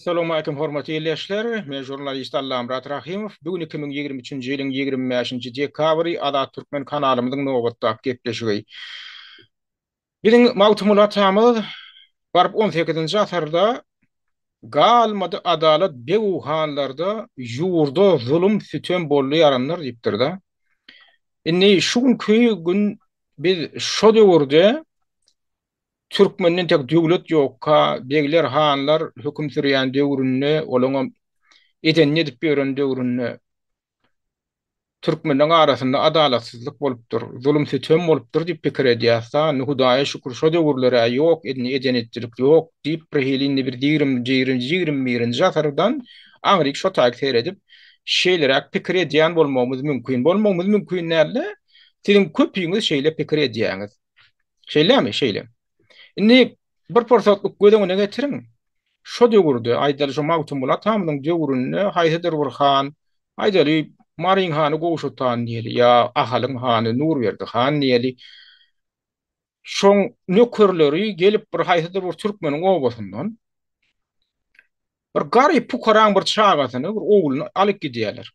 Assalamualaikum hormatly ildeşler. Men žurnalist Allamyrat Rahymow. Bu gün 2023-nji ýylyň 25-nji dekabry Azat Türkmen kanalymyzyň nobatdaky gepleşigi. Biziň Magtymguly atamyz baryp 18-nji asyrda galmady adalat beg-u hanlarda, ýurda zulum sütem boldy ýaranlar diýipdir-de. Indi şu günki gün biz şo döwürde Türkmenden tek döwlet ýokka, begler, hanlar höküm sürýän döwründe, olaňam edenini edip ýören döwründe türkmenleň arasynda adalatsyzlyk bolupdyr, zulum-sütem bolupdyr diýip pikir edýäs-da, indi Hudaýa şükür şo döwürler-ä ýok, indi eden-etdilik ýok diýip bir hili indi bir 20-21-nji asyrdan aňryk şo taýyk seredip, şeýleräk pikir edýän bolmagymyz mümkin. Bolmagymyz mümkin däl-de, siziň köpüňiz şeýle pikir edýäňiz. Şeýlemi? Şeýle. Indi bir pursatlyk göz öňüne getiriň. Şo döwürde, aýdaly şo Magtymguly atamyzyň döwründe haýsydyr bir han, aýdaly Maryň hany Gowşut han diýeli ýa Ahalyň hany Nurberdi han diýeli. Şoň nökerleri gelip bir haýsydyr bir türkmeniň obasyndan Bir garyp pukaraň bir çagasyny, bir ogluny alyp gidýärler.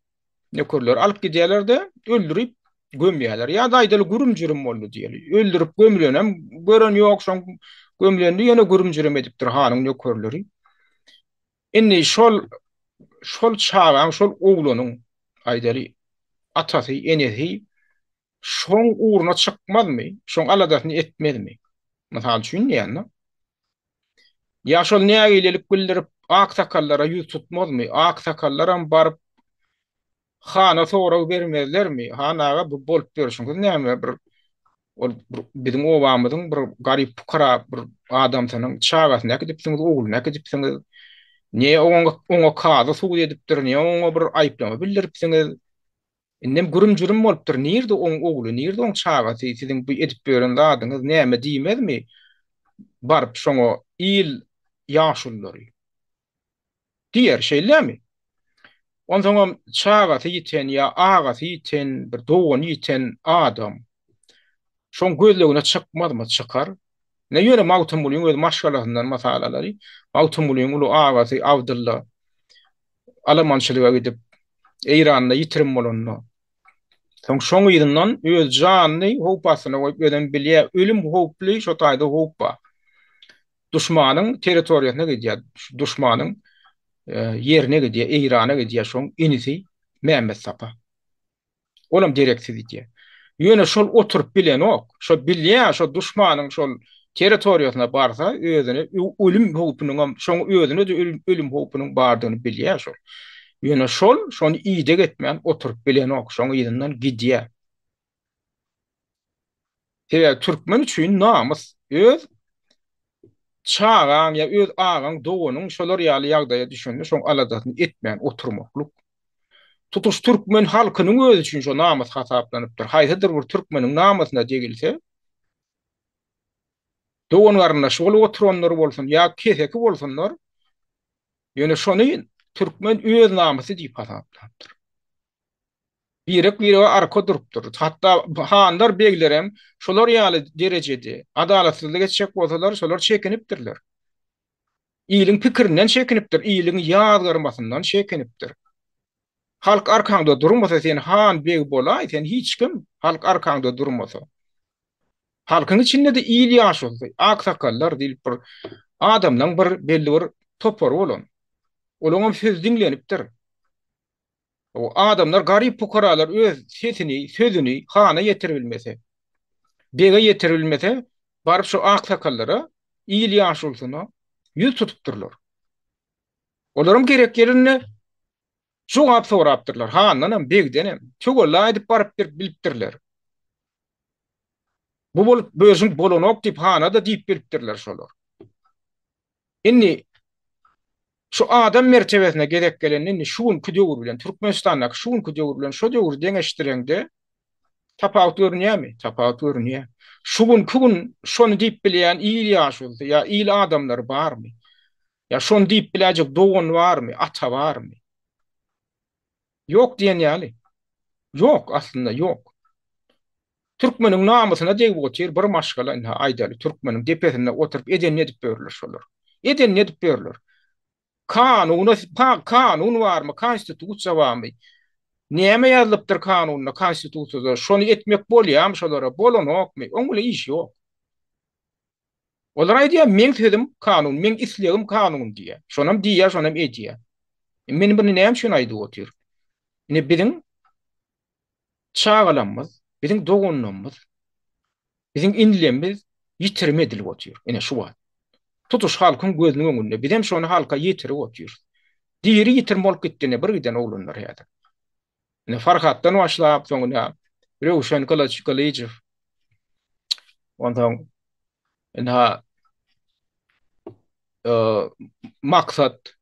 Nökerler alyp gidýärler-de, öldürip gömýärler. Ýa-da aýdaly gürüm-jürüm boldy diýeli. Öldürip gömülenem gören ýok, şoň gömülenini ýöne gürüm-jürüm edipdir hanyň nökerleri. Indi şol şol çagaň, şol oglanyň aýdaly atasy, enesi şoň ugruna çykmazmy? Şoň aladasyny etmezmi? Mysal üçin diýende. Ýa şol nägilelik bildirip, aksakallara ýüz tutmazmy? Aksakallaram baryp, hana sorag bermezlermi? Han aga, bu bolup ýörşüňiz näme? Bir ol bir biziň obamyzyň bir garyp-pukara bir adamsynyň çagasyny äkidipsiňiz, ogluny äkidipsiňiz. Ne oňa, oňa kazy sud edipdir, ne oňa bir aýyplama bildiripsiňiz. Indem gürüm-jürüm bolupdyr. Nirde oň ogly, nirde oň çagasy, siziň bu edip ýören zadyňyz näme diýmezmi? Baryp şoňa il ýaşululary diýer, şeýlemi? Onsoňam çagasy ýiten ýa agasy ýiten, bir dogany ýiten adam şoň gözlegine çykmazmy? Çykar. Ne ýöne Magtymgulyň öz maşgalasyndan mysal alaly. Magtymgulyň uly agasy Abdylla alamançylyga gidip, Eýranda ýitirim bolanda, soň şoň yzyndan öz janyny howp astyna goýup, özem bilýär, ölüm howply, şo taýda howp bar. Duşmanyň territoriýasyna gidýär, duşmanyň e, ýerine gidýär, Eýrana gidýär şoň inisi Mämmet Sapa. Olam dereksiz gidýär. Ýöne şol oturyp bilenok. Şo bilýär, şo duşmanyň şol territoriýasyna barsa, özüne ölüm howpunyňam, şoň özüne-de ölüm howpunyň bardygyny bilýär şol. Ýöne şol şony ideg etmän oturyp bilenok, şoň yzyndan gidýär. Sebäbi türkmen üçin namys öz çagaň ýa öz agaň, doganyň şolar ýaly ýagdaýa düşende şoň aladasyny etmän oturmaklyk. Tutuş türkmen halkynyň özi üçin şo namys hasaplanypdyr. Haýsydyr bir türkmeniň namysyna degilse, dogan-garyndaş bolup oturanlar bolsun ýa keseki bolsunlar, ýöne şony türkmen öz namysy diýip hasaplapdyr. Birek-birege arka durupdyr. Hatda hanlar, beglerem şolar ýaly derejede adalatsyzlyk etjek bolsalar, şolar çekinipdirler. Iliň pikirinden çekinipdir, iliň ýazgarmasyndan çekinipdir. Halk arkaňda durmasa sen han, beg bolaý, sen hiç kim, halk arkaňda durmasa. Halkyň içinde-de il ýaşulusy, aksakallar diýlip bir adamlaň bir belli bir topary bolan. Olaňam sözi diňlenipdir. O adamlar garyp-pukaralar öz sesini, sözüni hana ýetiribilmese, bege ýetiribilmese, baryp şu aksakallara, il ýaşulusyna ýüz tutupdyrlar. Olaram gerek ýerinde jogap sorapdyrlar, handanam, begdenem, töwella edip baryp bilipdirler. Bu bolup, bu özüň bolanok diýip hana-da diýip bilipdirler şolar. Indi şu adam mertebesine gezek gelende indi şu günki döwür bilen Türkmenistandaky şu günki döwür bilen şo döwri deňeşdireňde tapawut görünýärmi? Tapawut görünýär. Şu günki gün şony diýip bilýän il ýaşulusy ýa il adamlary barmy? Ýa şony diýip biläýjek dogan barmy, ata barmy? Ýok diýen ýaly. Ýok, aslynda ýok. Türkmeniň namysyna degip otyr bir maşgala ynha aýdaly türkmeniň depesinde oturyp edenini edip ýörler şolar. Edenini edip ýörler. Kanuna, kanun barmy, konstitusiýa barmy? Näme ýazylypdyr kanunda, konstitusiýada? Şony etmek bolýarmy şolara, bolanokmy? Oň bilen işi ýok. Olar aýdýar, meň sözüm kanun, meň islegim kanun diýýär. Şonam diýýär, şonam edýär. Men muny näme üçin aýdyp otyr? Ine biziň çagalarymyz, biziň doganlarymyz, biziň inilerimiz ýitirim edilip otyr. Ine şu wagt. Tutuş halkyň gözüniň öňünde. Bizem şony halka ýetirip otyrys. Diri ýitirim bolup gitdi ine bir giden oglanlar häzir. Ine Farhatdan başlap, soň ine Röwşen Gylyç Gylyjow. Onsoň ine Maksat,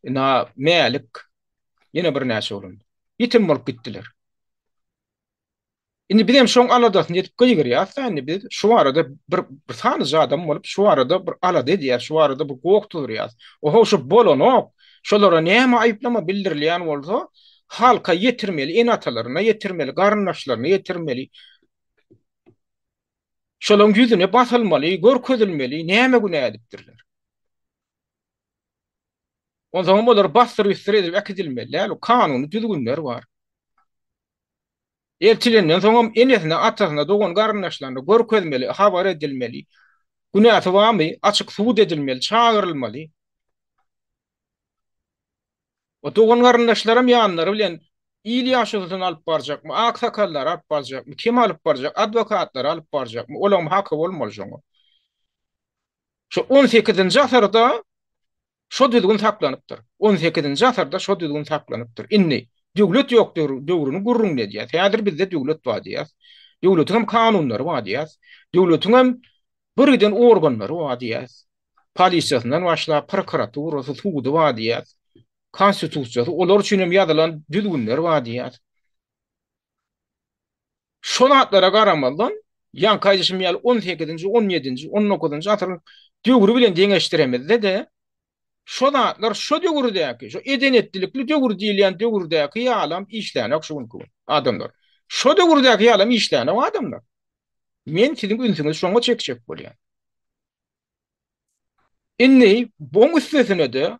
ine Mälik, ýene birnäçe oglan. Ýitirim bolup gitdiler. Indi bizem şoň aladasyny edip gygyrýas-da indi biz şu barada bir bir sanyja adam bolup şu barada bir alada edýäs, şu barada bir goh tuzurýas. Oho şu bolanok. Şolara näme aýyplama bildirilýän bolsa, halka ýetirmeli, ene-atalaryna ýetirmeli, garyndaşlaryna ýetirmeli. Şolaryň ýüzüne basylmaly, görkezilmeli, näme günä edipdirler. Onsoňam olar bassyr-üssür edilip äkidilmeli däl, kanuny düzgünler bar. Eltilenden soňam enesine, atasyna, dogan-garyndaşlaryna görkezmeli, habar edilmeli. Günäsi barmy, açyk subut edilmeli, çagyrylmaly. O dogan-garyndaşlaram ýanlary bilen il ýaşulusyny alyp barjakmy, aksakallary alyp barjakmy, kimi alyp barjak, adwokatlary alyp barjakmy, olaryň haky bolmaly şoňa. Şu on sekizinji asyrda Şo düzgün saklanypdyr. On sekizinji asyrda şo düzgün saklanypdyr. Indi döwlet ýok döwrüni gürrüňini edýäs. Häzir bizde döwlet bar diýýäs. Döwletiň hem kanunlary bar diýýäs. Döwletiň hem birgiden organlary bar diýýäs. Polisiýasyndan başlap, prokuraturasy, sudy bar diýýäs. Konstitusiýasy, olar üçin hem ýazylan düzgünler bar diýýäs. Şo zatlara garamazdan, ýaňky aýdyşym ýaly on sekizinji, on ýedinji, on dokuzynjy asyryň döwri bilen deňeşdiremizde-de, şo zatlar şo döwürdäki, şo eden-etdilikli döwür diýilýän döwürdäki ýalam işlänok şu günki gün adamlar. Şo döwürdäki ýalam işlänok adamlar. Men siziň ünsüňizi şoňa çekjek bolýan. Indi boň üstesine-de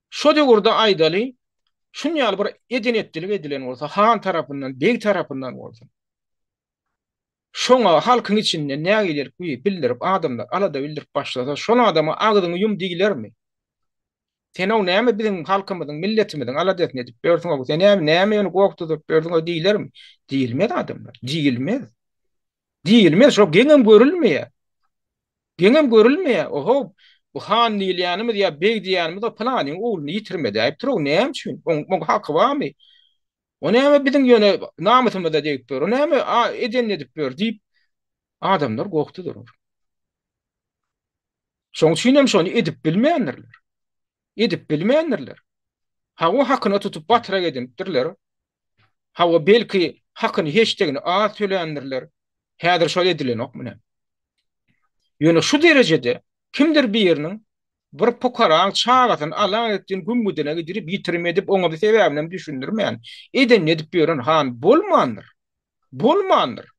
şo döwürde aýdaly, şun ýaly bir eden-etdilik edilen bolsa, han tarapyndan, beg tarapyndan bolsun, şoňa halkyň içinde nägilelik bildirip, adamlar alada bildirip başlasa, şol adama agzyňy ýum diýilermi? Sen-ow näme biziň halkymyzyň, milletimiziň aladasyny edip ýörsüň-ow, sen näme, näme ýöne goh tutup ýörsüň-ow diýilermi? Diýilmez adamlar, diýilmez. Diýilmez, şo geňem görülmeýär. Geňem görülmeýär. Oho, bu han diýilýänimiz ýa beg diýýänimiz o pylanyň ogluny ýitirim edäýipdir-ow, näme üçin? Oň, oň haky barmy? O näme biziň ýöne namysymyza degip dur? O näme edenini edip ýör diýip, adamlar gohda durar. Şoň üçin hem şony edip bilmändirler. Edip bilmändirler. Hawa hakyna tutup batrak edinipdirler. Hawa belki hakyny heşdegini az töländirler. Häzir şol edilenok mine. Ýöne şu derejede kimdir biriniň bir pukaraň çagasyny alaetdin gümmüdine gidirip ýitirim edip oňa bir sebäbinem düşündirmän edenini edip ýören han bolmandyr. Bolmandyr.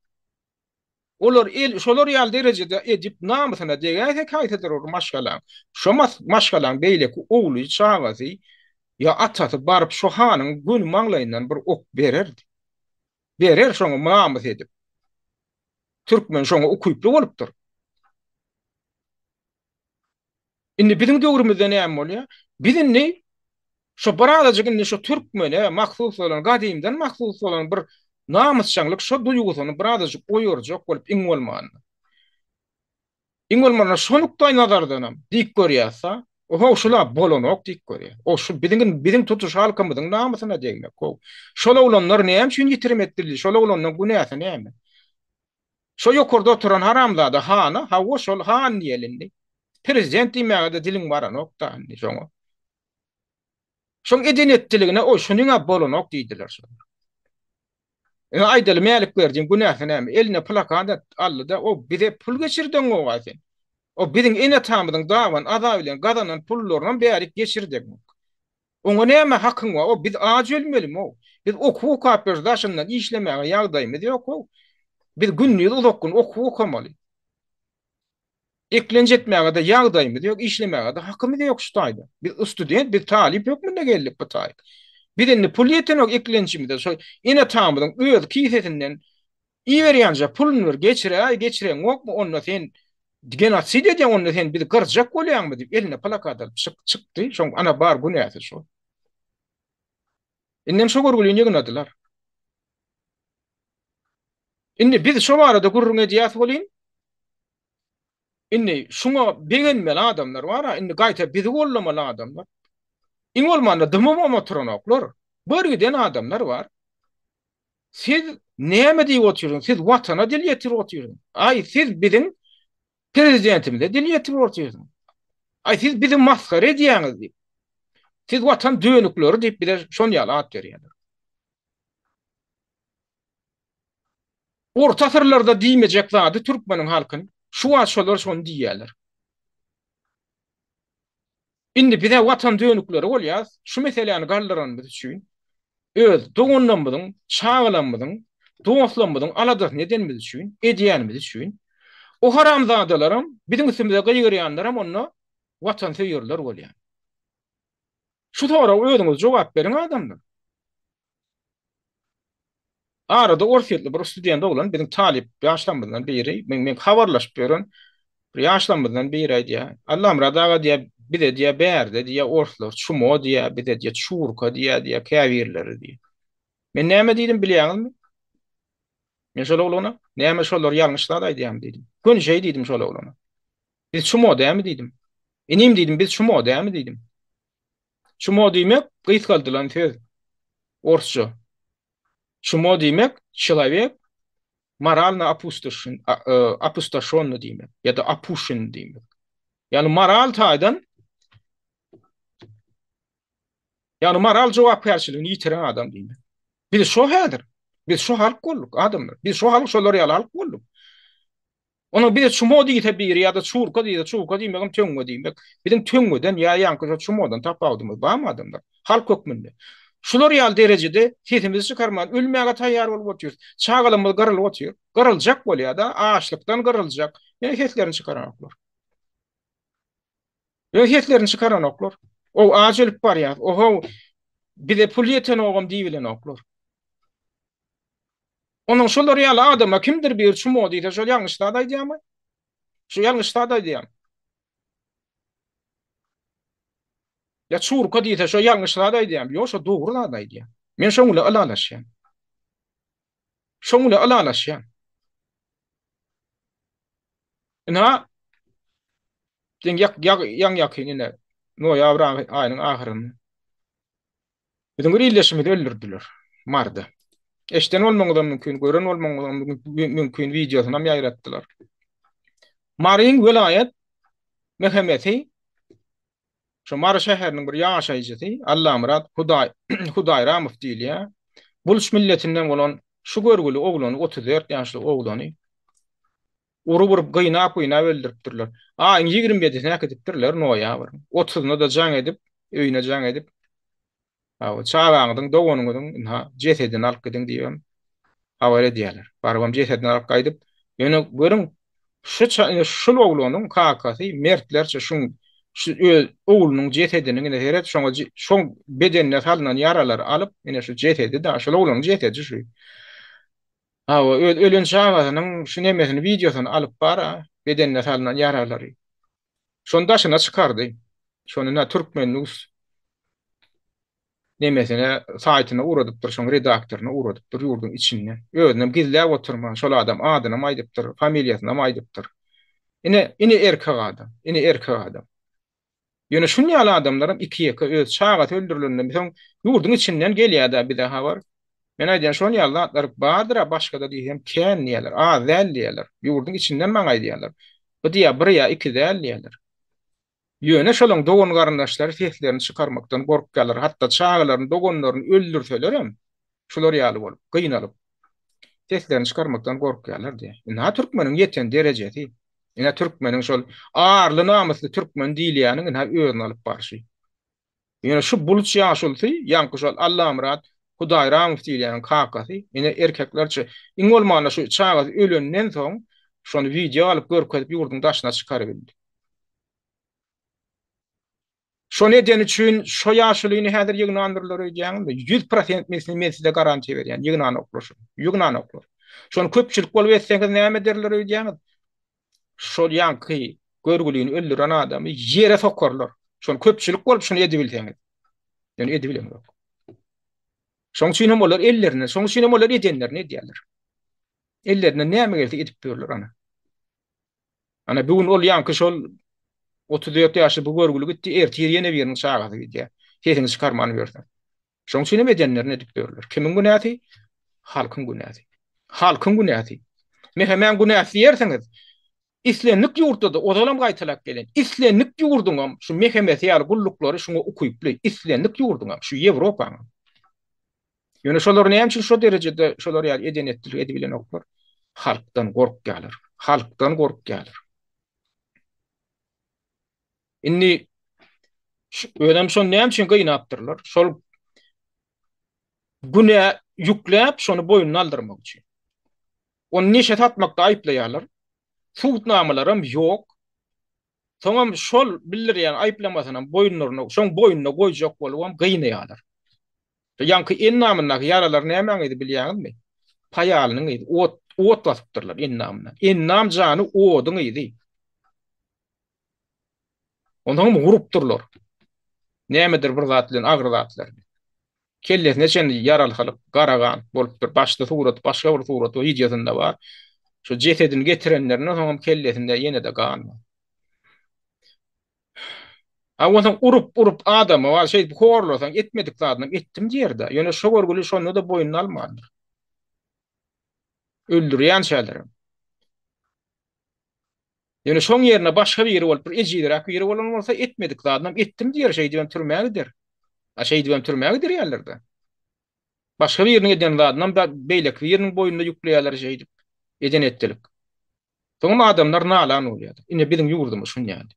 Olar el şolar ýaly derejede edip namysyna degäýse haýsydyr bir maşgalaň, şo maşgalaň beýleki ogly, çagasy ýa atasy baryp şo hanyň göni maňlaýyndan bir ok bererdi. Berer şoňa namys edip. Türkmen şoňa ukyply bolupdyr. Indi biziň döwrümizde näme bolýar? Biz indi şo birazajyk indi şo türkmene mahsus bolan, gadymdan mahsus bolan bir namysjaňlyk şo duýgusyny birazajyk oýarjak bolup iň bolmanda. Iň bolmanda şo nukdaý nazardanam diýip görýäs-de, oho şul-a bolanok diýip görýäs. O şu biziň biziň tutuş halkymyzyň namysyna degmek how. Şol oglanlar näme üçin ýitirim etdirildi? Şol oglanlaryň günäsi näme? Şo ýokarda oturan haramzada hana, hawa şol han diýeli indi. Prezident diýmäge-de diliň baranok-da indi şoňa. Şoň eden-etdiligine oý şunyň-a bolanok diýdiler şolar. Ine aýdaly Mälikberdiň günäsi näme? Eline plakat aldy-da, o bize pul geçirdeňok-a sen. O biziň ene-atamyzyň daban azap bilen gazanan pullarynam bärik geçirdeňok. Oňa näme hakyň bar? O biz aç ölmelimi-ow? Biz okuw okap ýörüs, daşyndan işlemäge ýagdaýymyz ýok-ow. Biz gündiz uzak gün okuw okamaly. Eklenç etmäge-de ýagdaýymyz ýok, işlemäge-de hakymyz ýok şu taýda. Biz student, biz talyp hökmünde geldik bu taýda. Biz indi pul ýetenok eklençimize, şo ene-atamyzyň öz kisesinden iberýänje puluny bir geçiräý, geçireňokmy, onda sen genosid edýäň, onda sen bizi gyrjak bolýaňmy diýip, eline plakat alyp çykdy. Şoň ana bar günäsi şo. Indem şo görgülini ýygnadylar. Indi biz şo barada gürrüň edýäs welin, indi şuňa begenmeli adamlar bar-a, indi gaýta bizi goldamaly adamlar. Iň bolmanda dymybam oturanoklar. Bir giden adamlar bar. Siz näme diýip otyrsyňyz? Siz watana dil ýetirip otyrsyňyz. Aý, siz biziň prezidentimize dil ýetirip otyrsyňyz. Aý, siz bizi masgara edýäňiz diýip. Siz watan dönükleri diýip bize şon ýaly at berýärler. Orta asyrlarda diýmejek zady türkmeniň halkyny şu wagt şolar şony diýýärler. Indi bize watan dönükleri bolýas, şu meseläni galdyranymyz üçin, öz doganlarymyzyň, çagalarymyzyň, dostlarymyzyň aladasyny edenimiz üçin, edýänimiz üçin, o haramzadalaram, biziň üstümize gygyrýanlaram onda watansöýerler bolýar. Şu soraga özüňiz jogap beriň adamlar. Arada orsýetli bir student oglan, biziň talyp ýaşlarymyzdan biri, men men habarlaşyp ýören bir ýaşlarymyzdan biri aýdýar. Allamyrat aga diýýär, bize diýýär, bärde diýýär, orslar çumo diýýär, bize diýýär, çurka diýýär diýýär, käbirleri diýýär. Men näme diýdim bilýäňizmi? Men şol oglana, näme şolar ýalňyş zat aýdýarmy diýdim. Göni şeý diýdim şol oglana. Biz çumo dämi diýdim. Inim diýdim, biz çumo dämi diýdim. Çumo diýmek gysgaldylan söz. Orsça. Çumo diýmek çelowek moralno opustoşen, opustoşenny diýmek ýa-da opuşen diýmek. Ýagny moral taýdan ýagny moral jogapkärçiligini ýitiren adam diýmek. Biz şo häzir. Biz şo halk bolduk adamlar. Biz şo halk şolar ýaly halk bolduk. Onuň bize çumo diýse biri ýa-da çurka diýse, çurka diýmegem töňňe diýmek. Biziň töňňeden ýa ýaňky şo çumodan tapawudymyz barmy adamlar? Halk hökmünde. Şular ýaly derejede sesimizi çykarman ölmäge taýýar bolup otyrys. Çagalarymyz gyrylyp otyr. Gyryljak bolýar-da, açlykdan gyryljak. Ýöne seslerini çykaranoklar. Ýöne seslerini çykaranoklar. O aç ölüp barýas. Oho bize pul ýetenogam diýibilenoklar. Onuň şolar ýaly adama kimdir biri çumo diýse şol ýalňyş zat aýdýarmy? Şu ýalňyş zat aýdýarmy? Ýa çurka diýse şo ýalňyş zat aýdýarmy? Ýok, şo dogry zat aýdýar. Men şoň bilen ylalaşýan. Şoň bilen ylalaşýan. Ina Diň ýak ýaň ýakyn ine noýabr aýynyň ahyrynda. Biziň bir ildeşimizi öldürdiler. Maryda. Eşiden bolmagyňyzam mümkin, gören bolmagyňyzam mümkin, wideosynam ýaýratdylar. Maryň welaýat MHM-si şu Mary şäheriniň bir ýaşaýjysy Allamyrat Hudaý Hudaýramow diýilýär. Buluç milletinden bolan şu görgüli oglany, 34 ýaşly oglany Urup-urup, gynap-gynap öldüripdirler. Aýyň 27-sine äkidipdirler, noýabryň. Otuzyna-da jaň edip, öýüne jaň edip, Hawa, çagaňyzyň, doganyňyzyň, ynha, jesedini alyp gidiň diýibem habar edýärler. Barybam jesedini alyp gaýdyp, ýöne görüň, şu ine şul oglanyň kakasy mertlerçe şuň şu öz oglunyň jesediniň ine seret şoňa şoň bedenine salnan ýaralary alyp, ine şu jesedi-da, şol oglanyň jesedi şu. Hawa, öz ölen çagasynyň şu nemesini, wideosyny alyp bar-a, bedenine salnan ýaralary. Şony daşyna çykardy. Şony na Türkmen News nemesine, saýtyna ugradypdyr, şoň redaktoryna ugradypdyr ýurduň içinde. Özünem gizläp oturman, şol adam adynam aýdypdyr, familiýasynam aýdypdyr. Ine, ine erkek adam, ine erkek adam. Ýöne şun ýaly adamlaram iki-ýeke öz çagasy öldürilenden soň ýurduň içinden gelýär-dä bize habar. Men aýdýan şon ýaly zatlar bardyr-a başgada diýsem kän diýýärler, az däl diýýärler. Ýurduň içinden maňa aýdýarlar. Bu diýýär bir ýa iki däl diýýärler. Ýöne şolaň dogan-garyndaşlary seslerini çykarmakdan gorkýarlar. Hatda çagalaryny, doganlaryny öldürselerem şular ýaly bolup, gynalyp, seslerini çykarmakdan gorkýarlar diýýär. Ynha türkmeniň ýeten derejesi. Ine türkmeniň şol arly-namysly türkmen diýilýäniň ynha özüni alyp barşy. Ýöne şu buluç ýaşulusy, ýaňky şol Allamyrat Hudaýramow diýilýäniň kakasy, ine erkeklerçe, iň bolmanda şu çagasy ölenden soň. Şony wideo alyp görkezip ýurduň daşyna çykarybildi. Şony edeni üçin şo ýaşulyny häzir ýygnandyrlar öýdýäňizmi? 100% men men size garantiýa berýän, ýygnanoklar şony. Ýygnanoklar. Şony köpçülik bolup etseňiz näme ederler öýdýäňiz? Şol ýaňky görgülini öldüren adamy ýere sokarlar. Şony köpçülik bolup şony edibilseňiz. Ýöne edibileňzok. Şoň üçin hem olar ellerinden, şoň üçin hem olar edenlerini edýärler. Ellerinden näme gelse edip ýörler ana. Ana bu gün ol ýaňky şol 34 ýaşly bu görgüli gitdi, ertir ýene biriniň çagasy gidýär. Sesiňi çykarman ýörseň. Şoň üçin hem edenlerini edip ýörler. Kimiň günäsi? Halkyň günäsi. Halkyň günäsi. Mehemäň günäsi diýersiňiz. Islendik ýurtda-da ozalam gaýtalap gelen, islendik ýurduňam şu mehemesi ýaly gulluklary şuňa ukyply, islendik ýurduňam, şu Ýewropaňam. Ýöne şolar näme üçin şo derejede şolar ýaly eden-etdilik edibilenoklar? Halkdan gorkýarlar. Halkdan gorkýarlar. Indi özem şony näme üçin gynapdyrlar? Şol günä ýükläp, şony boýnuna aldyrmak üçin. Ony neşe satmakda aýyplaýarlar. Subutnamalaram ýok. Soňam şol bildirýän aýyplamasynam boýunlaryna, şoň boýnuna goýjak bolubam gynaýarlar. Ýaňky endamyndaky ýaralar nämäň yzy bilýäňizmi? Paýalynyň yzy. Ot, ot basypdyrlar endamyna. Endam jany oduň yzy. Onsoňam urupdyrlar. Nämedir bir zat bilen, agyr zatlar bilen. Kellesine çenli ýaralhalyp, gara gan bolupdyr. Başda surat, başga bir surat, wideosynda bar. Şu jesedini getirenlerinden soňam kellesinde ýene-de gan bar. A onsoň urup-urup adamy bar, şeýdip horlasaň, etmedik zadynam etdim diýer-dä. Ýöne şo görgüli şonda-da boýnuna almandyr. Öldürýänçälerem. Ýöne şoň ýerine başga biri bolup, bir ejizräk biri bolan bolsa, etmedik zadynam etdim diýer, şeýdibem türmä gider. A şeýdibem türmä gidirýärler-dä. Başga biriniň eden zadynam beýleki biriniň boýnuna ýükleýärler şeýdip. Eden etdilik. Soňam adamlar nalan bolýar. Ine biziň ýurdumyz şun ýaly.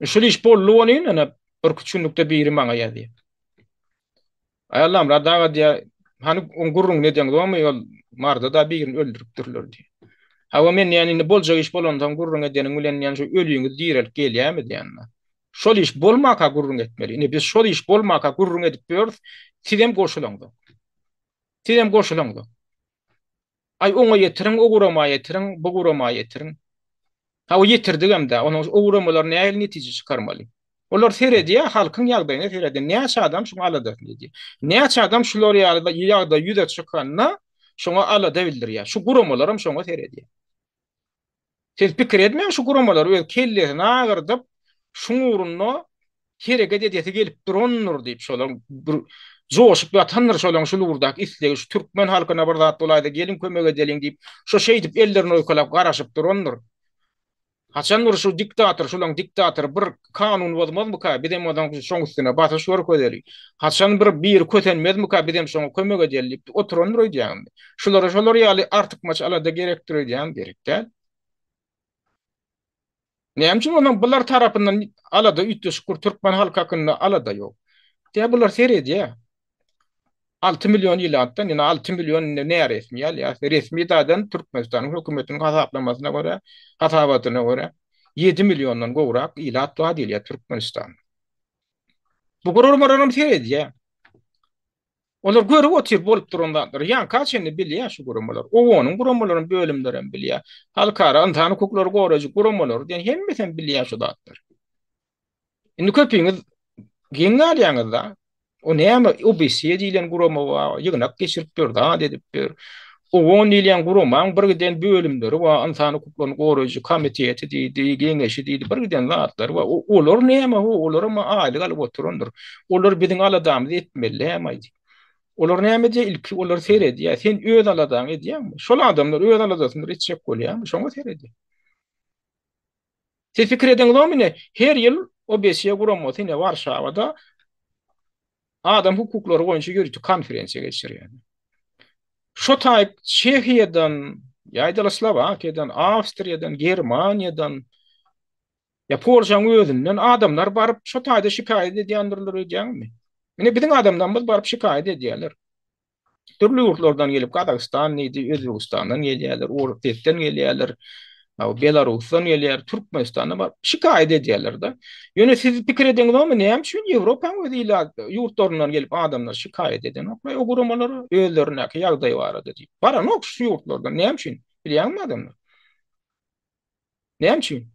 Şul iş boldy welin, ine birküç günlükde biri maňa ýazýar. Aý Allamyrat aga diýýär, hany oň gürrüňini edeňzokmy, ol Marda-da birini öldüripdirler diýýär. Hawa men diýýän indi boljak iş bolansoň gürrüň edeniň bilen diýýän şu öliňiz direlip gelýärmi diýýän. Şol iş bolmaka gürrüň etmeli. Indi biz şol iş bolmaka gürrüň edip ýörüs, sizem goşulaňzok. Sizem goşulaňzok. Aý oňa ýetiriň, o gurama ýetiriň, bu gurama ýetiriň. Hawa ýetirdigem-dä, onuň o guramalar nähili netije çykarmaly? Olar seredýär, halkyň ýagdaýyna seredýär. Näçe adam şuň aladasyny edýär. Näçe adam şular ýaly ýagdaý ýüze çykanda şoňa alada bildirýär. Şu guramalaram şoňa seredýär. Siz pikir edmäň şu guramalar öz kellesini agyrdyp şuň ugrunda hereket edesi gelip durandyr diýip şolaň bir joşup ýatandyr şolaň şul ugurdaky islegi şu türkmen halkyna bir zat bolaýsa geliň kömek edeliň diýip şo şeýdip ellerini oýkalap garaşyp durandyr. Haçan bir şu diktator şulaň diktatory bir kanun bozmazmyka bizem ozaň şoň üstüne basyş görkezeli. Haçan bir biri kösenmezmika bizem şoňa kömek edeli diýip oturandyr öýdýäňmi? Şulara şolar ýaly artykmaç alada gerekdir öýdýäňmi? Gerek däl. Näme üçin ondan bular tarapyndan alada üýtgeşik bir türkmen halky hakynda alada ýok? Diýä bular seredýär. 6 million ilatdan ýene 6 million indi näresmi alýar. Resmi taýdan Türkmenistanyň hökümetiniň hasaplamasyna görä, hasabatyna görä 7 milliondan gowrak ilat bar diýilýär Türkmenistanda. Bu guramalar hem seredýär. Olar görüp otyr bolup duran zatlary. Ýaňka çenli bilýär şu guramalar. OON-yň guramalarynyň bölümleri hem bilýär. Halkara ynsan hukuklary goraýjy guramalary diýen hemmesi hem bilýär şu zatlary. Indi köpüňiz geň galýaňyz-da. O näme OBSE diýlen gurama bar, ýygnak geçirip ýör, zat edip ýör. OON diýilýän guramaň bir giden bölümleri bar, ynsan hukuklaryny goraýjy komiteti diýdi, geňeşi diýdi, bir giden zatlary bar. Olar näme ho, olaram aýlyk alyp oturandyr. Olar biziň aladamyzy etmeli dämi aýdy. Olar näme edýär? Ilki olar seredýär. Sen öz aladaňy edýäňmi? Şol adamlar öz aladasyny etjek bolýarmy? Şoňa seredýär. Siz pikir edeňizokmy ine, her ýyl OBSE guramasy ine Warşawada adam hukuklary boýunça ýörite konferensiýa geçirýär. Şo taýyp Çehiýadan, ýa-da Slowakiýadan, Awstriýadan, Germaniýadan, ýa Polşaň özünden adamlar baryp şo taýda şikaýat edýändirler öýdýäňizmi? Ine biziň adamlarymyz baryp şikaýat edýärler. Dürli ýurtlardan gelip, Gazagystan diýdi, Özbegistandan gelýärler, Orsýetden gelýärler, Belarusdan gelýär, Türkmenistanda bar. Şikaýat edýärler-de. Ýöne siz pikir edeňizokmy, näme üçin Ýewropanyň öz ilat ýurtlaryndan gelip adamlar şikaýat edenoklar o guramalara özlerindäki ýagdaý barada diýip. Baranok şu ýurtlardan. Näme üçin? Bilýäňmi adamlar? Näme üçin?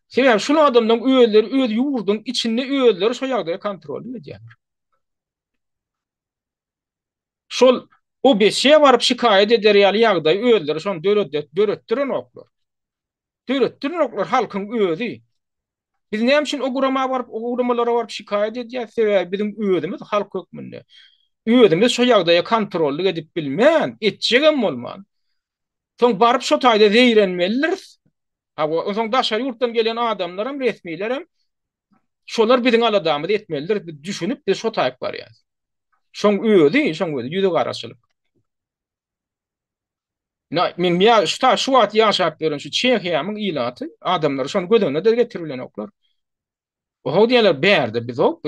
Sebäbi şul adamlaryň özleri öz ýurduň içinde özleri şo ýagdaýa kontrol edýärler. Şol OBSE baryp şikaýat eder ýaly ýagdaý özleri şony döretdirenoklar. Döretdirenoklar halkyň özi. Biz näme üçin o gurama baryp, o guramalara baryp şikaýat edýäs? Sebäbi biziň özümiz halk hökmünde özümiz şo ýagdaýa kontrollyk edip bilmän, etjegem bolman, soň baryp şo taýda zeýrenmelidiris. Hawa, onsoň daşary ýurtdan gelen adamlaram, resmilerem Şolar biziň aladamyzy etmelidir, biz düşünip biz şo taýyp barýas. Şoň özi, şoň özi ýüzi garaçylyk. Na, men ýa şu ta şu wagt ýaşap ýören şu Çehiýamyň ilaty, adamlary şony göz öňüne de getiribilenoklar. Oho diýerler, bärde biz o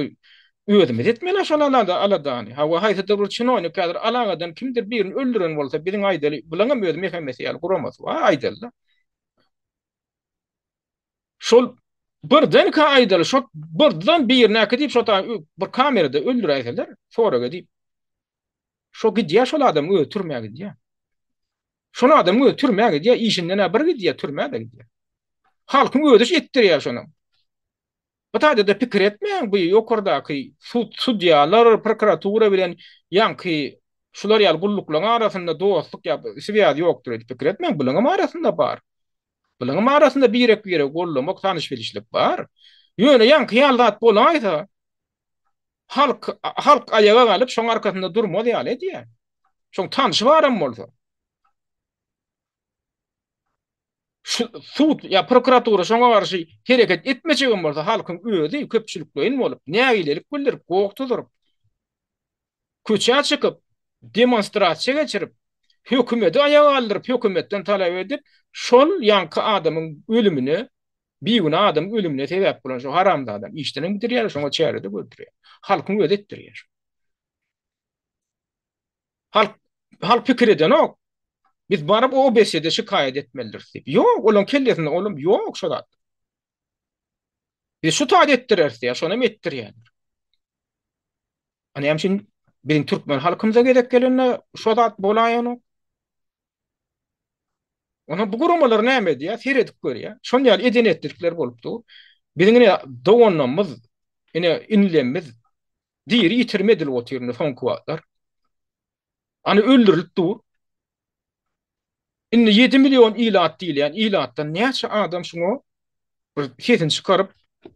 özümiz etmeli şol alada aladany. Hawa haýsydyr bir çinownik häzir alagadan kimdir birini öldüren bolsa biziň aýdaly, bulaňam öz mehemesi ýaly guramasy bar aýdaly-da. Şol birdenkä aýdaly, şol birden birini äkidip şo ta bir kamerada öldüräýseler, sorag edip. Şo gidýär şol adam özi türmä gidýär. Şol adam özi türmä gidýär, işinden-ä bir gidýär, türmä-de gidýär. Halkyň özi etdirýär şony. Bu taýda-da pikir etmäň, bu ýokardaky sud, sudýalar, prokuratura bilen ýaňky şular ýaly gulluklaryň arasynda dostluk ýa swýaz ýokdur öýdüp pikir etmäň, bularyňam arasynda bar. Bularyňam arasynda birek-biregi gollamak, tanyş-bilişlik bar. Ýöne ýaňky ýaly zat bolaýsa, halk halk aýaga galyp, şoň arkasynda durmaz ýaly edýär. Şoň tanşy baram bolsa. Şu sud ýa prokuratura şoňa garşy hereket etmejegem bolsa halkyň özi köpçülikleýin bolup nägilelik bildirip goh tuzuryp köçä çykyp demonstrasiýa geçirip hökümeti aýaga galdyryp hökümetden talap edip şol ýaňky adamyň ölümine bigünä adamyň ölümine sebäp bolan şu haramzadany işdenem gidirýär şoňa çäre-de gördürýär. Halkyň özi etdirýär. Halk halk pikir edenok. Biz baryp OBSE-de şikaýat etmelidiris diýip. Ýok, olaryň kellesinde olam ýok şo zat. Biz şu taýda etdireris diýýär, şonam etdirýärler. A näme üçin biziň türkmen halkymyza gezek gelende şo zat bolaýanok? Onda bu guramalar näme edýär? Seredip görýär. Şon ýaly eden etdilikler bolup dur. Biziň ine doganlarymyz, ine inilerimiz diri ýitirim edilip otyr indi soňky wagtlar. Ana öldürilip dur. Indi 7 million ilat diýilýän ilatdan näçe adam şuňa bir sesini çykaryp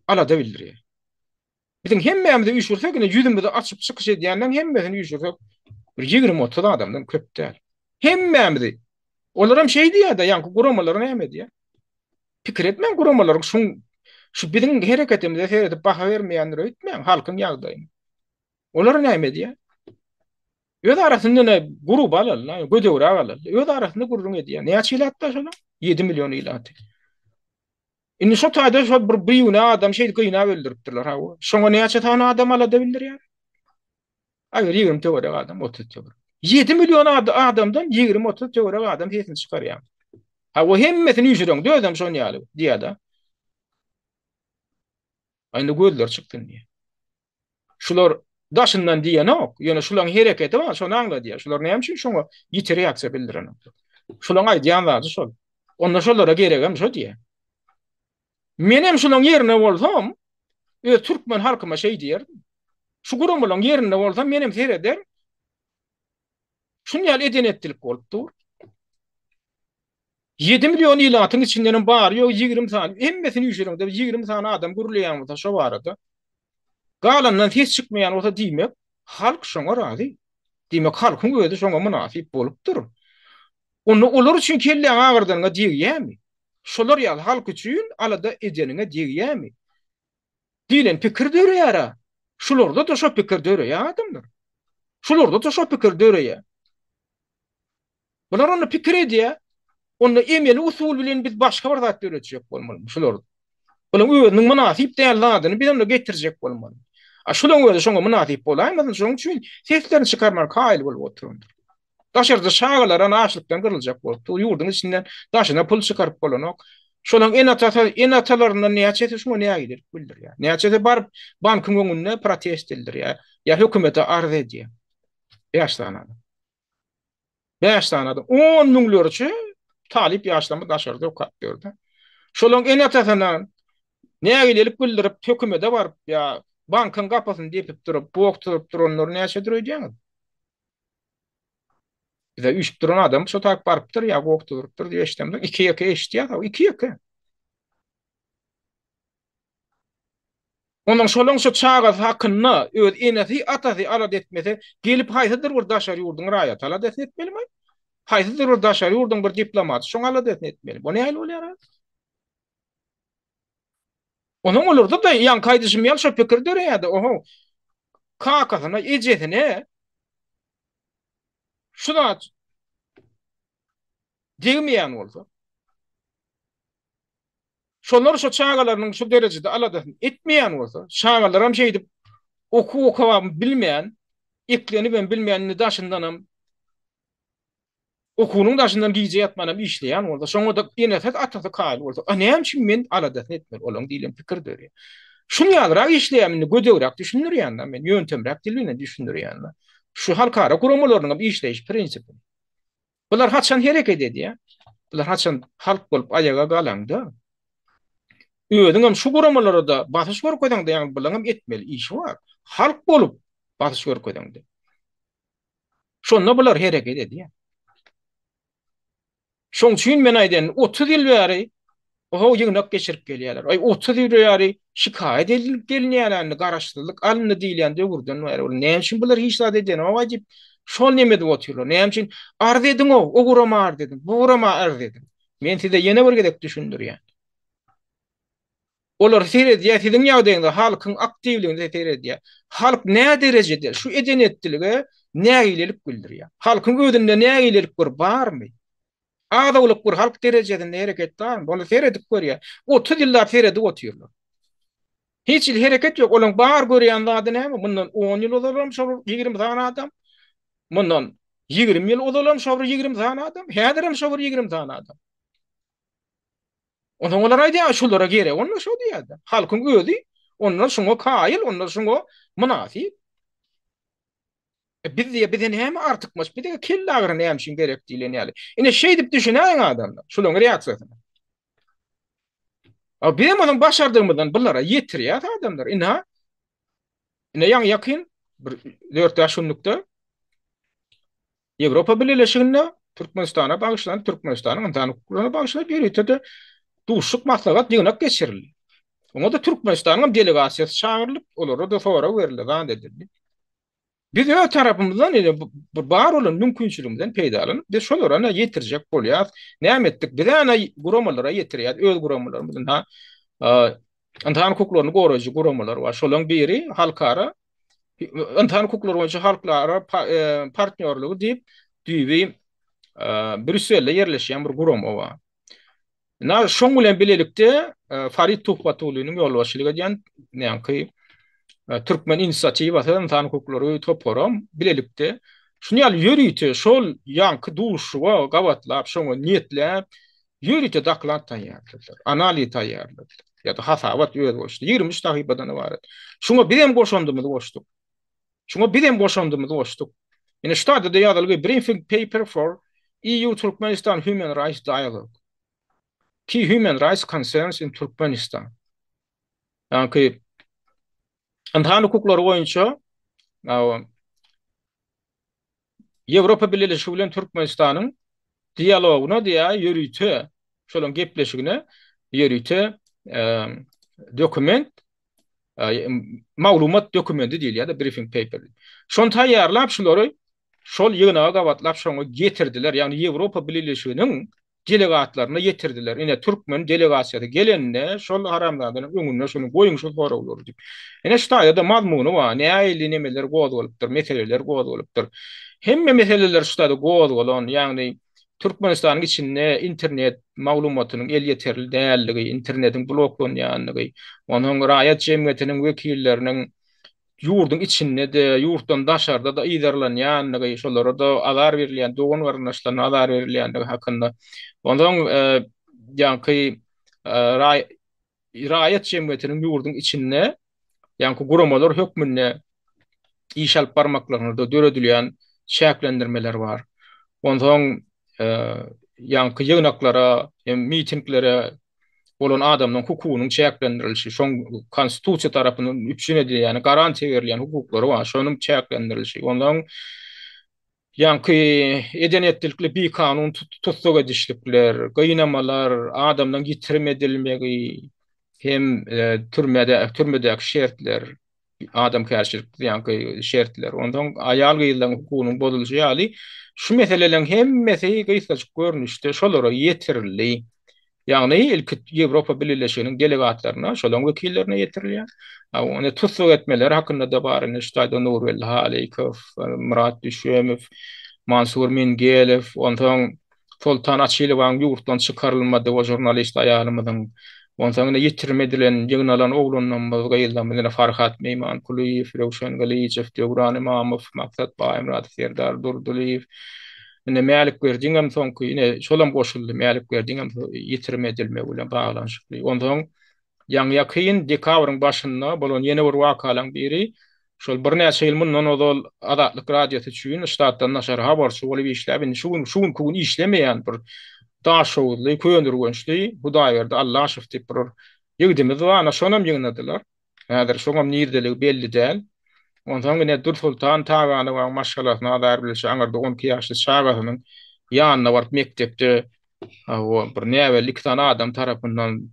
alada bildirýär. Biziň hemmämizi üýşürsek, ine ýüzümizi açyp çykyş edýänleň hemmesini üýşürsek, bir 20-30 adamdan köp däl. Hemmämizi. Olaram şeý diýýär-de, ýaňky guramalar näme edýär? Pikir etmäň guramalaryň şuň şu biziň hereketimize seredip baha bermeýändir öýtmäň halkyň ýagdaýyny. Olar näme edýär? Öz arasynda ne grup alaly, gödegräk alaly. Öz arasynda gürrüň edýär. Näçe ilat bar şonuň? 7 million ilaty. Indi şo taýda şol bir bigünä adam şeýdip gynap öldüripdirler hawa. Şoňa näçe sany adam alada bildirýär? Aý bir 20 töwerek adam, 30 töwerek. 7 million adamdan 20-30 töwerek adam sesini çykarýar. Hawa hemmesini üýşüreňde özem şon ýaly diýýär-de. Indi gözleri çyksyn diýýär. Şular daşyndan diýenok, ýöne şularyň hereketi bar, şony aňladýar. Şular näme üçin şoňa ýiti reaksiýa bildirenoklar? Şularyň aýdýan zady şol. Onda şolara geregem şo diýýär. Menem şularyň ýerine bolsam, öz türkmen halkyma şeý diýerdim. Şu guramalaryň ýerinde bolsam, menem sereder. Şun ýaly eden-etdilik bolup dur. 7 million ilatyň içindenem bary-ýogy 20 sany, hemmesini üýşüreňde 20 sany adam gürleýän bolsa şo barada. Galandan ses çykmaýan bolsa diýmek, halk şoňa razy. Diýmek, halkyň özi şoňa mynasyp bolupdyr. Onda olar üçin kelläňi agyrdanyňa degýärmi? Şolar ýaly halk üçin alada edeniňe degýärmi? Diýlen pikir döreýär-ä. Şularda-da şo pikir döreýär adamlar. Şularda-da şo pikir döreýär. Bular onda pikir edýär. Onda emeli usul bilen biz başga bir zat döretjek bolmaly. Şular. Bularyň özüniň mynasyp däl zadyny biz onda getirjek bolmaly. A şularyň özi şoňa mynasyp bolaýmasyn, şonuň üçin seslerini çykarman kaýyl bolup oturandyr. Daşarda çagalaram açlykdan gyryljak bolup dur. Ýurduň içinden daşyna pul çykaryp bolanok. Şolaň ene-atasy, ene-atalaryndan näçesi şuňa nägilelik bildirýär? Näçesi baryp bankyň öňünde protest bildirýär ýa hökümete arz edýär? Bäş sany adam. Bäş sany adam. On müňlerçe talyp ýaşlarymyz daşarda okap ýördi. Şolaň ene-atasyndan nägilelik bildirip hökümete baryp ýa bankyň gapysyny depip durup, bok tutup duranlar näçedir öýdýäňiz? Bize üýşüp duran adam şo taýyp barypdyr ýa gok tuturypdyr diýip eşidemde iki-ýeke eşidýär, iki-ýeke. Onuň şolaň şo çagasy hakynda öz enesi, atasy alada etmese, gelip haýsydyr bir daşary ýurduň raýaty aladasyny etmelimi? Haýsydyr bir daşary ýurduň bir diplomaty şoň aladasyny etmeli. Bu nähili bolýar? Onuň olarda-da ýaňky aýdyşym ýaly şo pikir döreýärdi, oho, kakasyna, ejesine şu zat degmeýän bolsa, şolar şo çagalarynyň şu derejede aladasyny etmeýän bolsa, çagalaram şeýdip okuw okabam bilmän, eklenibem bilmän, indi daşyndanam Okuwynyň daşyndan gije ýatmanam işleýän bolsa, şoňa-da enesi, atasy kaýyl bolsa, a näme üçin men aladasyny etmeli olaň diýlen pikir dörýär. Şuny ýalyrak işleýän indi gödegräk düşündirýän-de men, ýöntemräk dil bilen düşündirýän-de. Şu halkara guramalarynyň hem işleýiş prinsipini. Bular haçan hereket edýär? Bular haçan halk bolup aýaga galaňda, özüňem şu guramalara-da basyş görkezeňde, ýagny bularyň hem etmeli işi bar. Halk bolup basyş görkezeňde. Şonda bular hereket edýär. Şoň üçin men aýdýan, 30 ýyl bäri oho ýygnak geçirip gelýärler. Aý 30 ýyl bäri şikaýat edilip gelinýär indi garaşsyzlyk alyndy diýilýän döwürden bäri. Ol näme üçin bular hiç zat edenok aý diýip, şol neme edip otyrlar. Näme üçin arz ediň-ow, o gurama arz ediň, bu gurama arz ediň. Men size ýene bir gezek düşündirýän. Olar seredýär, siziň ýagdaýyňyza, halkyň aktiwligine seredýär. Halk nä derejede şu eden-etdilige nägilelik bildirýär? Halkyň özünde nägilelik bir barmy? Az-owlak bir halk derejesinde hereket barmy? Ony seredip görýär. 30 ýyllap seredip otyrlar. Hiç hili hereket ýok. Olaryň bar görýän zady näme? Mundan 10 ýyl ozalam şol 20 sany adam. Mundan 20 ýyl ozalam şol 20 sany adam. Häzirem şol 20 sany adam. Onsoň olar aýdýar, şulara gerek onda şo diýýär-de. Halkyň özi onda şuňa kaýyl, onda şuňa mynasyp. E biz diýýär, bize näme artykmaç, bize kelle agyry näme üçin gerek diýlen ýaly. Ine şeýdip düşünäýiň adamlar, şularyň reaksiýasyna. A biz hem onuň başardygymyzdan bulara ýetirýäs adamlar. Ine, ine ýaňy ýakyn bir 4-5 günlükde Ýewropa Bileleşiginde Türkmenistana bagyşlanyp, Türkmenistanyň ynsan hukuklaryna bagyşlanyp ýörite-de duşuşyk, maslahat, ýygnak geçirildi. Oňa-da Türkmenistanyň hem delegasiýasy çagyrylyp, olara-da sorag berildi, zat edildi. Biz öz tarapymyzdan ine bu bar bolan mümkinçiligimizden peýdalanyp, biz şolara ine ýetirjek bolýarys. Näme etdik? Biz ine guramalara ýetirýäris, öz guramalarymyzy. Ynha, ynsan hukuklaryny goraýjy guramalar bar. Şolaryň biri halkara Ynsan hukuklary boýunça halkara partnýorlygy diýip, düýbi Brýusselde ýerleşýän bir gurama bar. Ina şoň bilen bilelikde Farid Tuhbatulliniň ýolbaşçylyk edýän ýaňky Türkmen inisiatiwasy ynsan hukuklary toparam bilelikde şuny ýaly ýörite şol ýaňky duşuşyga gabatlap, şoňa niýetläp Ýörite doklad taýýarladylar, analiz taýýarladylar ýa-da hasabat özboluşly 23 sahypadan ybarat. Şuňa biz hem goşandymyzy goşduk. Şuňa biz hem goşandymyzy goşduk. Ine şu taýda-da ýazylgy Briefing Paper for EU Turkmenistan Human Rights Dialogue. Key Human Rights Concerns in Turkmenistan. Ýagny ynsan hukuklary boýunça Ýewropa Bileleşigi bilen Türkmenistanyň dialogyna diýä ýörite şolaryň gepleşigine ýörite dokument maglumat dokumenti diýilýär-de briefing paper. Şony taýýarlap şulary şol ýygnaga gabatlap şoňa getirdiler. Ýagny Ýewropa Bileleşiginiň delegatlaryna ýetirdiler. Ine, türkmen delegasiýasy gelende, şol haramzadanyň öňünde şuny goýuň şu soraglary diýip. Ine, şu taýda-da mazmuny bar. Nähili nemeler gozgalypdyr, meseleler gozgalypdyr. Hemme meseleler şu taýda gozgalan, ýagny Türkmenistanyň içinde internet maglumatynyň elýeterli dälligi, internetiň bloklanýanlygy, onuň raýat jemgyýetiniň wekilleriniň. ýurduň içinde-de, ýurtdan daşarda-da yzarlanýandygy, şolara-da azar berilýän, dogan-garyndaşlaryna azar berilýändigi hakynda. Onsoň ýaňky raýat jemgyýetiniň ýurduň içinde ýaňky guramalar hökmünde iş alyp barmaklarynda döredilýän çäklendirmeler bar. Onsoň ýaňky ýygnaklara hem mitinglere bolan adamyň hukugynyň çäklendirilişi, şoň konstitusiýa tarapyndan üpjün edilýän, ýagny garantiýa berilýän hukuklary bar, şonuň çäklendirilişi. Ondan ýaňky eden-etdilikli bikanun tussag edişlikler, gynamalar, adamlaryň ýitirim edilmegi hem türmede türmedäki şertler, adamkärçilik ýaňky şertler, onsoň aýal-gyzlaryň hukugynyň bozulyşy ýaly şu meseleleriň hemmesi gysgajyk görnüşde şolara ýetirildi. Ýagny ilki Ýewropa Bileleşiginiň delegatlaryna, şolaryň wekillerine ýetirilýär. Ony tussag etmeleri hakynda-da bar indi şu taýda Nurgeldi Halykow, Myrat Düşemow, Mansur Mingelow, onsoň Soltan Açylowaň ýurtdan çykarylmadygy o žurnalist aýalymyzyň. Onsoň ine ýitirim edilen, ýygnalan oglanlarymyz, gyzlarymyz ine Farhat Meýmankulyýew, Röwşen Gylyjow, Döwran Ymamow, Maksat Baýmyradow, Serdar Durdylyýew. Ine Mälikberdiňem soňky ine şolam goşuldy, Mälikberdiňem ýitirim edilmegi bilen baglanyşykly. Onsoň Ýaňy-ýakyn dekabryň başynda bolan ýene bir wakalaň biri, şol birnäçe ýyl mundan ozal Azatlyk Radiosy üçin ştatdan daşary habarçy bolup işläp, indi şu gün, şu günki gün işlemeýän bir daşoguzly, köneürgençli Hudaýberdi Allaşow diýip bir ýigidimiz bar, ana şonam ýygnadylar. Häzir şoňam nirdeligi belli däl. Onsoň ine Dürsoltan Taganowaň maşgalasyna azar bilişi aňyrda 12 ýaşly çagasynyň ýanyna baryp mekdepde hawa bir näbelli iki sany adam tarapyndan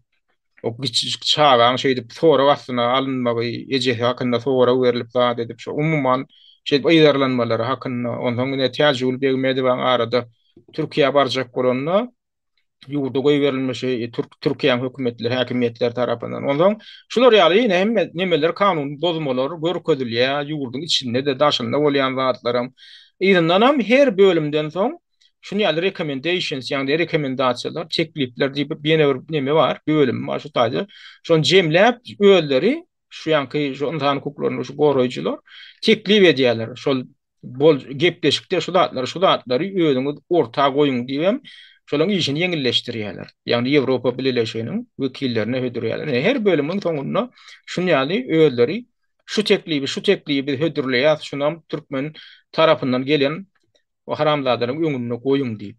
o kiçijik çagaň şeýdip sorag astyna alynmagy, ejesi hakynda sorag berlip zat edip şo umuman şeýdip yzarlanmalary hakynda onsoň ine Täjigül Begmedowaň arada Türkiýä barjak bolanda ýurda goýberilmişi türk Türkiýäň hökümetleri, häkimiýetleri tarapyndan. Onsoň şular ýaly ýene hemme nemeler kanun bozmalar görkezilýär, ýurduň içinde-de, daşynda bolýan zatlaram. Yzyndanam her bölümden soň şuny ýaly recommendations, ýagny rekomendasiýalar, teklipler diýip ýene bir neme bar, bölüm bar şu taýda. Şony jemläp özleri şu ýanky şu ynsan hukuklaryny şu goraýjylar teklip edýärler. Şol bol gepleşikde şu zatlary, şu zatlary özüňiz orta goýuň diýibem şolaryň işini ýeňilleşdirýärler. Ýagny Ýewropa Bileleşiginiň wekillerine hödürýärler. Her bölümiň soňunda şuny ýaly özleri şu teklibi, şu teklibi biz hödürleýäs, şunam türkmen tarapyndan gelen o haramzadalaryň öňünde goýuň diýip.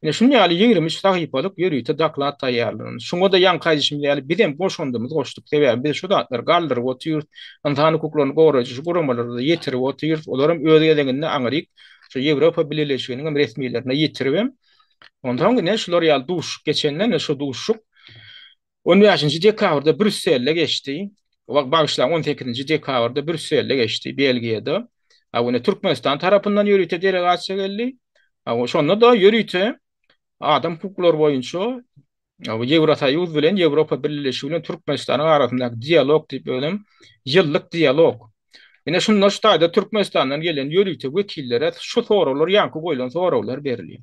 Ine şunuň ýaly 23 sahypalyk ýörite doklad taýýarlandy. Şuňa-da ýaňky aýdyşymyz ýaly bizem goşundymyzy goşduk. Sebäbi biz şu zatlary galdyryp otyrys, ynsan hukuklaryny goraýjy şu guramalara-da ýetirip otyrys. Olaram öz gezeginde aňryk şu Ýewropa Bileleşiginiň hem resmilerine ýetiribem, onsoň ine şular ýaly duşuşyk geçenden ine şu duşuşyk On bäşinji dekabrda Brýusselde geçdi. Bagyşlaň, on sekizinji dekabrda Brýusselde geçdi, Belgiýada. A ony Türkmenistan tarapyndan ýörite delegasiýa geldi. A şonda-da ýörite adam hukuklary boýunça Ýewrosoýuz bilen Ýewropa Bileleşigi bilen Türkmenistanyň arasyndaky dialog diýip özem ýyllyk dialog. Ine şunda şu taýda Türkmenistandan gelen ýörite wekillere şu soraglar ýaňky goýlan soraglar berilýär.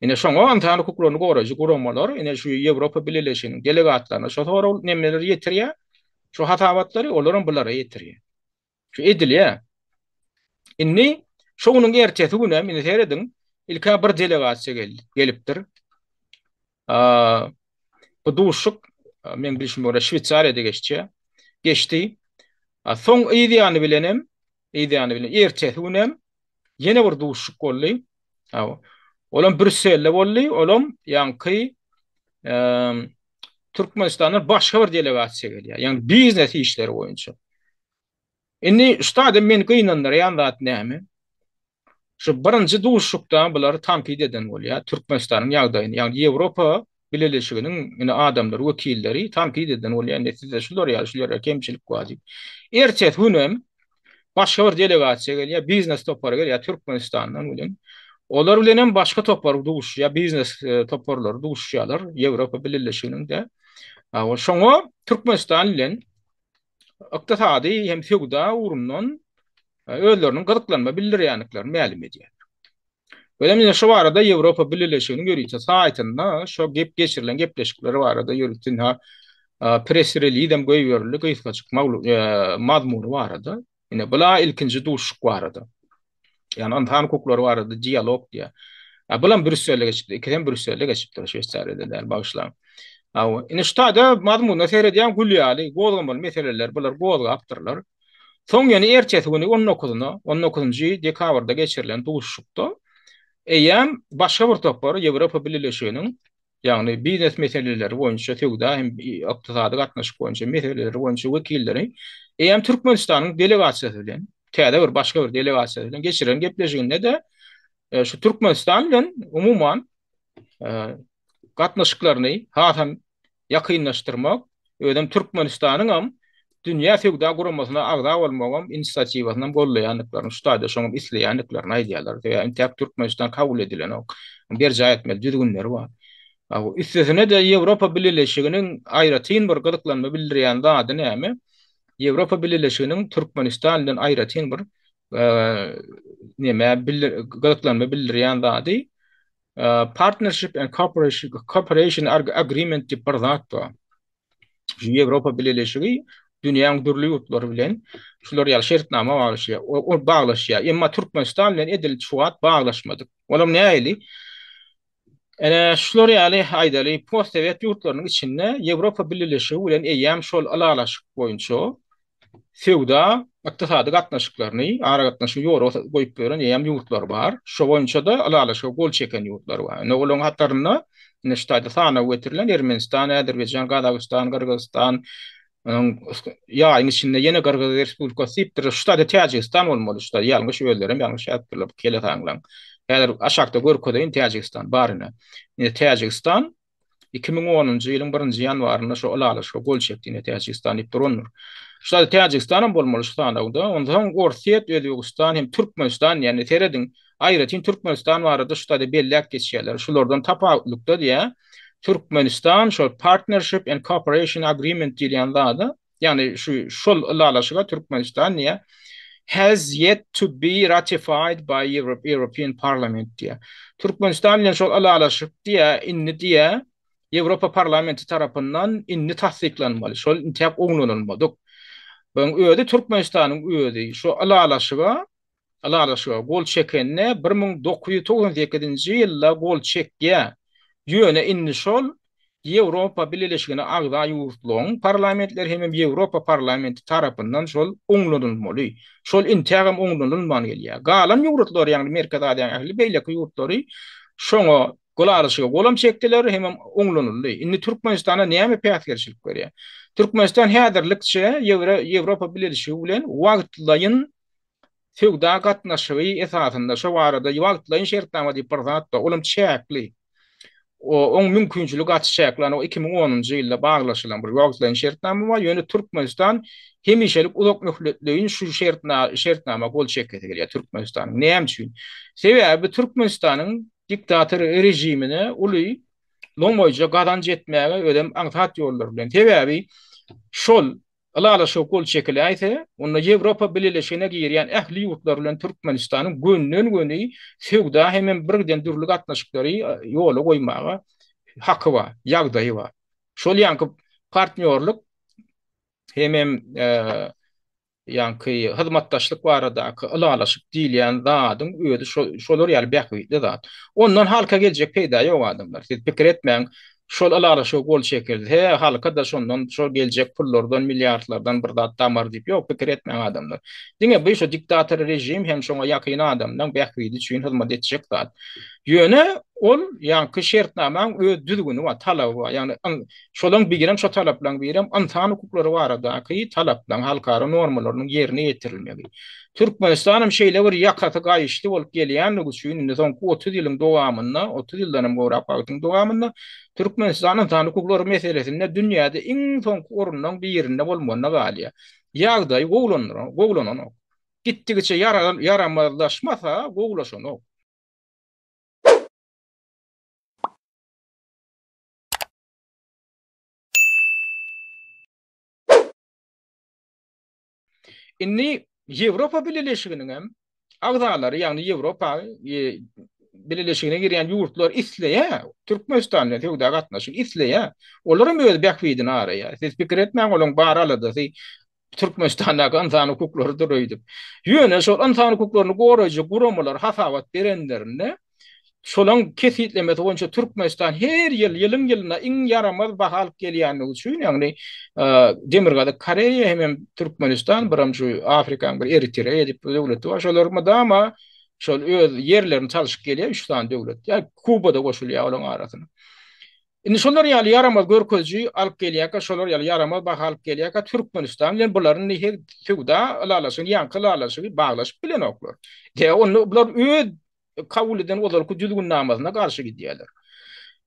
Ine şoňa ynsan hukuklaryny goraýjy guramalar ine şu Ýewropa Bileleşiginiň delegatlaryna şo sorag nemeleri ýetirýär, şu hasabatlary olaram bulara ýetirýär. Şu edilýär. Indi şo günüň ertesi günem indi serediň, ilk-ä bir delegasiýa geldi, gelipdir. Bu duşuşyk meň bilşime görä Şweýsariýada geçýär. Geçdi. Soň yz ýany bilenem, yz ýany bilen ertesi günem Ýene bir duşuşyk boldy. Olam Brýusselde boldy. Olam ýaňky Türkmenistandan başga bir delegasiýa gelýär. Ýagny biznes işleri boýunça. Indi şu taýda meni gynandyrýan zat näme? Şu birinji duşuşykda bulary tankyt eden bolýar Türkmenistanyň ýagdaýyny. Ýagny Ýewropa Bileleşiginiň ine adamlary, wekilleri tankyt eden bolýar. Indi sizde şular ýaly, şular ýaly kemçilik bar diýip. Ertesi günem başga bir delegasiýa gelýär, biznes topary gelýär Türkmenistandan bilen. Olar bilen hem başga topar duşuşýar, biznes e, toparlary duşuşýarlar Ýewropa Bileleşiginiň de. Şoňa Türkmenistan bilen ykdysady hem söwda ugrundan e, özleriniň gyzyklanma bildirýändiklerini mälim edýär. Özem ine şu barada Ýewropa Bileleşiginiň ýörite saýtynda şo gep geçirilen gepleşikler barada ýörite ynha. Press-relizem goýberildi gysgajyk mazmuny barada. Ine, bula ilkinji duşuşyk barada. Ýagny ynsan hukuklary barada dialog diýýär. Bulam Brýusselde geçipdir. Ikisem Brýusselde geçipdir, Şweýsariýada däl, bagyşlaň. Hawa, ine şu taýda mazmunyna seredýäň gül ýaly gozgamaly meseleler bular gozgapdyrlar. Soň ýene ertesi güni on dokuzyna, on dokuzynjy dekabrda geçirilen duşuşykda eýýäm başga bir topar Ýewropa Bileleşiginiň ýagny biznes meseleleri boýunça, söwda hem ykdysady gatnaşyk boýunça meseleleri boýunça wekilleri eýýäm Türkmenistanyň delegasiýasy bilen, täze bir başga bir delegasiýasy bilen geçiren gepleşiginde-de şu Türkmenistan bilen umuman gatnaşyklaryny hasam ýakynlaşdyrmak, özem Türkmenistanyňam Dünýä Söwda Guramasyna agza bolmagam inisiatiwasynam goldaýandyklaryny, şu taýda şoňam isleýändiklerini aýdýarlar. Sebäbi intäk Türkmenistan kabul edilenok. Berjaý etmeli düzgünleri bar. Üstesine-de Ýewropa Bileleşiginiň aýratyn bir gyzyklanma bildirýän zady näme? Ýewropa Bileleşiginiň Türkmenistan bilen aýratyn bir nämä gyzyklanma bildirýän zady Partnership and Cooperation Agreement diýip bir zat bar. Şu Ýewropa Bileleşigi dünýäň dürli ýurtlary bilen şular ýaly şertnama baglaşýar. Ol baglaşýar. Emma Türkmenistan bilen edil şu wagt baglaşmadyk. Olam nähili? Ene şular ýaly aýdaly postsowet ýurtlarynyň içinde Ýewropa Bileleşigi bilen eýýäm şol ylalaşyk boýunça söwda, ykdysady gatnaşyklaryny, aragatnaşygy ýola goýup beren eýýäm ýurtlar bar. Şo boýunça-da ylalaşyga gol çeken ýurtlar bar. Indi olaryň hatarynda indi şu taýda sanaw getirilen Ermenistan, Azerbaýjan, Gazagystan, Gyrgyzystan, onuň ýaýyň içinde ýene Gyrgyz Respublikasy diýipdir. Şu taýda Täjigistan bolmaly. Şu taýda ýalňyş özlerem ýalňyş ýazypdyrlar bu kelesaňlaň. Häzir aşakda görkezeýin Täjigistan bar ine. Indi Täjigistan 2010-njy ýylyň birinji ýanwarynda şo ylalaşyga gol çekdi, ine Täjigistan diýip durandyr. Şu taýda Täjigistanam bolmaly şu sanawda. Onsoň Orsýet, Özbegistan hem Türkmenistan diýende serediň, aýratyn Türkmenistan barada şu taýda belläp geçýärler. Şulardan tapawutlykda diýýär, Türkmenistan şol Partnership and Cooperation Agreement diýilýän zada Ýagny şu şol ylalaşyga Türkmenistan diýýär, has yet to be ratified by European Parliament diýýär. Türkmenistan bilen şol ylalaşyk diýýär, indi diýýär, Ýewropa Parlamenti tarapyndan indi tassyklanmaly. Şol intäk oňlanylmadyk. Buň özi Türkmenistanyň özi şu ylalaşyga Ylalaşyga gol çekende 1998-nji ýylda gol çekýär. Ýöne indi şol Ýewropa Bileleşigine agza ýurtlaryň parlamentleri hemem Ýewropa Parlamenti tarapyndan şol oňlanylmaly. Şol intägem oňlanylman gelýär. Galan ýurtlar, ýagny Merkezi Aziýanyň ähli beýleki ýurtlary şoňa ylalaşyga golam çekdiler hemem oňlanyldy. Indi Türkmenistana näme päsgelçilik berýär? Türkmenistan häzirlikçe Ýewropa Bileleşigi bilen wagtlaýyn Söwda gatnaşygy esasynda şo barada wagtlaýyn şertnama diýip bir zat bar. Olam çäkli. Oň mümkinçiligi gaty çäkli. Ony 2010-njy ýylda baglaşylan bir wagtlaýyn şertnama bar. Ýöne Türkmenistan hemişelik uzak möhletleýin şu şertnama gol çekesi gelýär Türkmenistanyň. Näme üçin? Sebäbi Türkmenistanyň diktator režimine uly lomaýja gazanç etmäge özem aňsat ýollar bilen. Sebäbi şol Ylalaşyga gol çekiläýse, onda Ýewropa Bileleşigine girýän ähli ýurtlar bilen Türkmenistanyň gönden-göni söwda hemem birgiden dürli gatnaşyklary ýola goýmaga haky bar, ýagdaýy bar. Şol ýaňky partnýorlyk hemem ýaňky hyzmatdaşlyk baradaky ylalaşyk diýilýän zadyň özi şolar ýaly bähbitli zat. Ondan halka geljek peýda ýok adamlar. Siz pikir etmäň, Şol ylalaşyga gol çekilse, halka-da şondan, şol geljek pullardan, milliardlardan bir zat damar diýip, ýok, pikir etmäň adamlar. Diňe bu şu diktator režim hem şoňa ýakyn adamlaň bähbidi üçin hyzmat etjek zat. Ýöne ol ýaňky şertnamaň öz düzgüni bar, talaby bar. Ýagny şolaň birem, şo talaplaň birem ynsan hukuklary baradaky talaplaň, halkara normalarynyň ýerine ýetirilmegi. Türkmenistanam şeýle bir ýakasy gaýyşly bolup gelýänligi üçin indi soňky 30 ýylyň dowamynda, 30 ýyldan hem gowrak wagtyň dowamynda Türkmenistan ynsan hukuklary meselesinde dünýäde iň soňky orunlaryň birinde bolmagyna galýar. Ýagdaý gowulananok. Gitdigiçe ýaramazlaşmasa gowulaşanok. Indi Ýewropa Bileleşiginiň hem agzalary, ýagny Ýewropa e, Bileleşigine girýän ýurtlar isleýär, Türkmenistan bilen söwda gatnaşyk isleýär. Olaram öz bähbidini araýar. Siz pikir etmäň, olaryň bar aladasy Türkmenistandaky ynsan hukuklarydyr öýdüp. Ýöne şol ynsan hukuklaryny goraýjy guramalar hasabat berenlerinde, şolaň kesgitlemesi boýunça Türkmenistan her ýyl, ýylyň-ýylyna iň ýaramaz baha alyp gelýändigi üçin, ýagny Demirgazyk Koreýa hemem Türkmenistan, biram şu Afrikanyň bir Eritreýa diýip bir döwleti bar, şolar mydama şol öz ýerlerini çalşyp gelýär, üç sany döwlet. Ýa Kuba-da goşulýar olaryň arasyna. Indi şolar ýaly ýaramaz görkeziji alyp gelýärkä, şolar ýaly ýaramaz baha alyp gelýärkä Türkmenistan bilen bular indi her söwda ylalaşygyny, ýaňky ylalaşygy baglaşyp bilenoklar. Sebäbi onda bular öz kabul eden ozalky düzgünnamasyna garşy gidýärler.